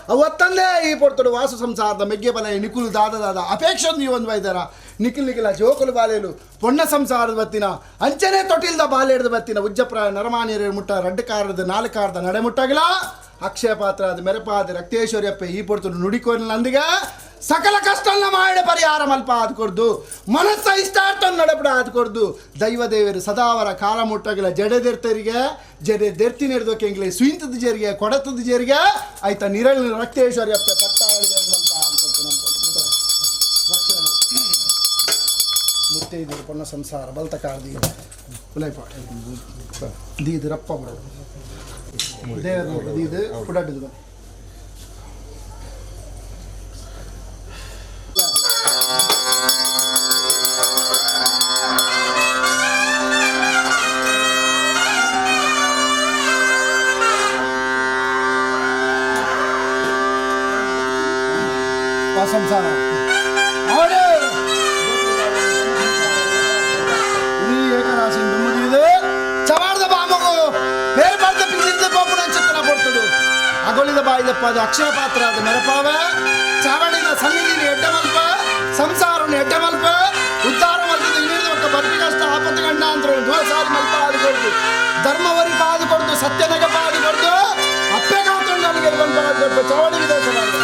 ಅವತ್ತಂದೇ ಈ ಪೊರ್ತುಡು ವಾಸು ಸಂಸಾರದ ಮೆಗ್ಗೆ ಬಲ ನಿಕುಲು ದಾದ ದಾದ ಅಪೇಕ್ಷೆ ನೀವು ಒಂದು ವೈದಾರ ನಿಖಿಲ್ ನಿಖಿಲ ಜೋಕುಲು ಬಾಲೇಲು ಪೊಣ್ಣ ಸಂಸಾರದ ಬತ್ತಿನ ಅಂಚನೆ ತೊಟಿಲ್ದ ಬಾಲೇಡ್ದ ಬತ್ತಿನ ಉಜ್ಜಪ್ರಾಯ ನರಮಾನಿಯರು ಮುಟ್ಟ ರಡ್ಡು ಕಾರದ ನಾಲ್ಕು ಕಾರದ ನಡೆ ಮುಟ್ಟಾಗಲ ಅಕ್ಷಯ ಪಾತ್ರ ಅದು ಮೆರಪಾದ ರಕ್ತೇಶ್ವರಿಯಪ್ಪ ಈ ಪೊರ್ತುಡು ನುಡಿಕೋರಿನಂದಿಗೆ ಸಕಲ ಕಷ್ಟನ್ನ ಮಾಡ ಪರಿಹಾರ ಮಲ್ಪ ಆದ್ಕೊಡ್ದು ಮನಸ್ಸ ಇಷ್ಟಾರ್ಥ ನಡಪಡ ಆದ್ಕೊಡ್ದು ದೈವ ದೇವರು ಸದಾವರ ಕಾಲ ಮುಟ್ಟಗಿಲ್ಲ ಜಡೆದೆರ್ತರಿಗೆ ಜಡೆ ದೆರ್ತಿ ನೆಡ್ದೋಕೆಂಗ್ಲೆ ಸುಯಿಂತದ ಜೇರಿಗೆ ಕೊಡತದ ಜೇರಿಗೆ ಆಯ್ತಾ ನಿರಳಿನ ರಕ್ತೇಶ್ವರಿಯಪ್ಪ ಪಟ್ಟಾಳಿಗೆ ಅಂತ ರಕ್ಷಣೆ ಮುತ್ತೈದರು ಪೊನ್ನ ಸಂಸಾರ ಬಲ್ತ ಕಾರ್ದಿ ಉಲೈಪಾಟ ದೀದು ರಪ್ಪ ಬರೋದು ದೇವರು ದೀದು ಪುಡಾಡಿದು ಸಂಸಾರ ಅಗೊಳಿದ ಬಾಯಿದಪ್ಪ ಅದು ಅಕ್ಷಯ ಪಾತ್ರ ಅದು ಮೆರಪಾವ ಚಾವಡಿನ ಸನ್ನಿಧಿನ ಎಡ್ಡಮಲ್ಪ ಸಂಸಾರನ ಎಡ್ಡಮಲ್ಪ ಉದ್ಧಾರ ಮಲ್ತದ ಇನ್ನಿಡಿದ ಒಕ್ಕ ಬರ್ಪಿ ಕಷ್ಟ ಆಪತ್ತು ಗಂಡ ಅಂತ ಸಾರಿ ಮಲ್ಪ ಆದುಕೊಡ್ದು ಧರ್ಮವರಿ ಪಾದು ಸತ್ಯನಗ ಪಾದು ಕೊಡ್ದು ಅಪ್ಪೆ ಕಾತೊಂಡು ನನಗೆ ಪಾದು ಕೊಡ್ದು ಚಾವಡಿಗೆ ದೋಷ ಮಾಡಿದ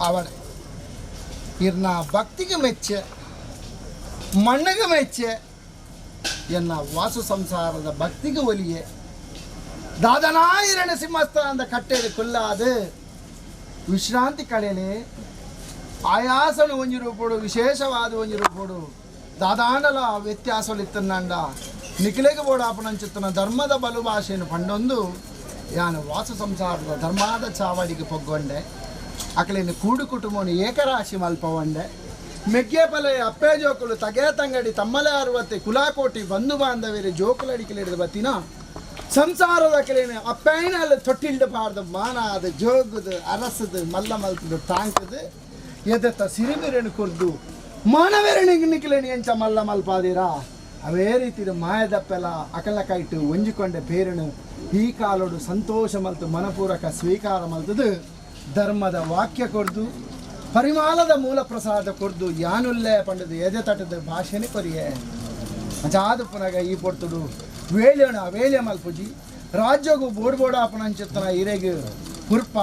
ಅವಳೆ ಇರ್ನ ಭಕ್ತಿಗೆ ಮೆಚ್ಚೆ ಮಣ್ಣಿಗೆ ಮೆಚ್ಚೆ ಎನ್ನ ವಾಸು ಸಂಸಾರದ ಭಕ್ತಿಗೆ ಒಲಿಯೆ ದಾದನಾಯಿರಣ ಸಿಂಹಸ್ಥಾನದ ಕಟ್ಟೆಡು ಕುಲ್ಲಾದು ವಿಶ್ರಾಂತಿ ಕಳೆಯಲೆ ಆಯಾಸನು ಒಂಜಿ ರೂಪುಡು ವಿಶೇಷವಾದ ಒಂಜಿ ರೂಪುಡು ದಾದಾಂಡಲ ವ್ಯತ್ಯಾಸలు ಇತ್ತನ್ನಂಡ ನಿಖಿಲೆಗೆ ಬೋಡಾಪನಂಚಿತ್ತನ ಧರ್ಮದ ಬಲು ಭಾಷೆಯನ್ನು ಪಂಡೊಂದು ಯಾನು ವಾಸು ಸಂಸಾರದ ಧರ್ಮಾದ ಚಾವಡಿಗೆ ಪೊಗ್ಗೊಂಡೆ ಅಕಲೇನು ಕೂಡು ಕುಟುಂಬವನ್ನು ಏಕರಾಶಿ ಮಲ್ಪವಂಡೆ ಮೆಗ್ಗೆ ಪಲೆ ಅಪ್ಪೆ ಜೋಕುಲು ತಗೆ ತಂಗಡಿ ತಮ್ಮಲೆ ಅರುವತ್ತೆ ಕುಲಾಕೋಟಿ ಬಂಧು ಬಾಂಧವ್ಯರು ಜೋಕುಲಡಿಕಲಿಡಿದ ಬತ್ತಿನ ಸಂಸಾರದ ಅಕಲೇನು ಅಪ್ಪೈನಲ್ಲಿ ತೊಟ್ಟಿಲ್ಡ ಪಾಡ್ದು ಮಾನಾದ ಜೋಗುದು ಅರಸದು ಮಲ್ಲ ಮಲ್ತದು ತಾಂಕದು ಎದೆತ್ತ ಸಿರಿಮಿರನು ಕುರ್ದು ಮಾನವೆರಣಿಗೆ ನಿಖಿಲೇನು ಎಂಚ ಮಲ್ಲ ಮಲ್ಪಾದಿರಾ ಅವೇ ರೀತಿ ಮಾಯದಪ್ಪೆಲ್ಲ ಅಕಲಕೈಟು ಒಂಜಿಕೊಂಡೆ ಪೇರನು ಈ ಕಾಲೋಡು ಸಂತೋಷ ಮಲ್ತು ಮನಪೂರಕ ಸ್ವೀಕಾರ ಮಲ್ತದು ಧರ್ಮದ ವಾಕ್ಯ ಕೊಡ್ದು ಪರಿಮಾಲದ ಮೂಲ ಪ್ರಸಾದ ಕೊರ್ದು ಯಾನುಲ್ಲೆ ಪಂಡದು ಎದೆ ತಟದ ಭಾಷೆನೆ ಕೊರಿಯೆ ಅಂಚಾದ ಪುನಗ ಈ ಪೊರ್ತುಡು ವೇಳ್ಯಣ ವೇಳ್ಯ ಮಲ್ಪುಜಿ ರಾಜ್ಯಗು ಬೋಡ್ ಬೋಡಾಪನಂಚಿತ್ತನ ಇರೆಗ್ ಕುರ್ಪ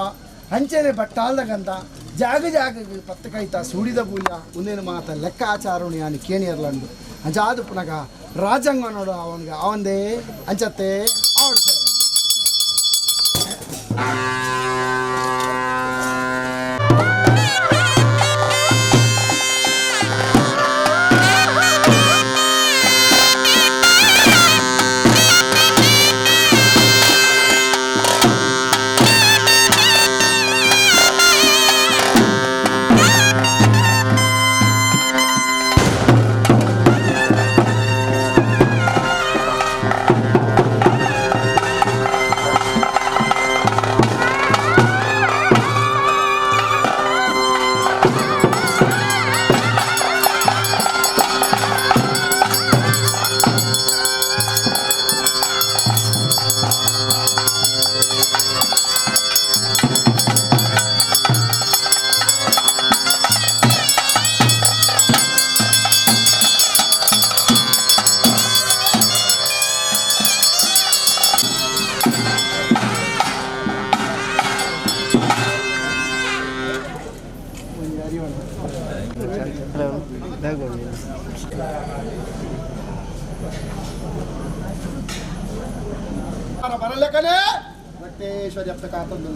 ಅಂಚೆನೆ ಬಟ್ಟಾಲ್ದ ಗಂಧ ಜಾಗ ಜಾಗ ಪತ್ತು ಕೈತ ಸೂಡಿದ ಬೂಲ್ಯ ಒಂದೇನು ಮಾತ ಲೆಕ್ಕಾಚಾರಣೆ ಯಾನು ಕೇಣಿಯರ್ಲಂಡು ಅಂಚಾದ ಪುನಗ ರಾಜಂಗ ನೋಡು ಅವನಿಗೆ ಅವಂದೇ ಅಂಚತ್ತೆ ಆವಡ್ಸೆ ಬರಲೇಕನೆ ರಕ್ತೇಶ್ವರಿ ಅಪ್ಪ ಕಾತಂದು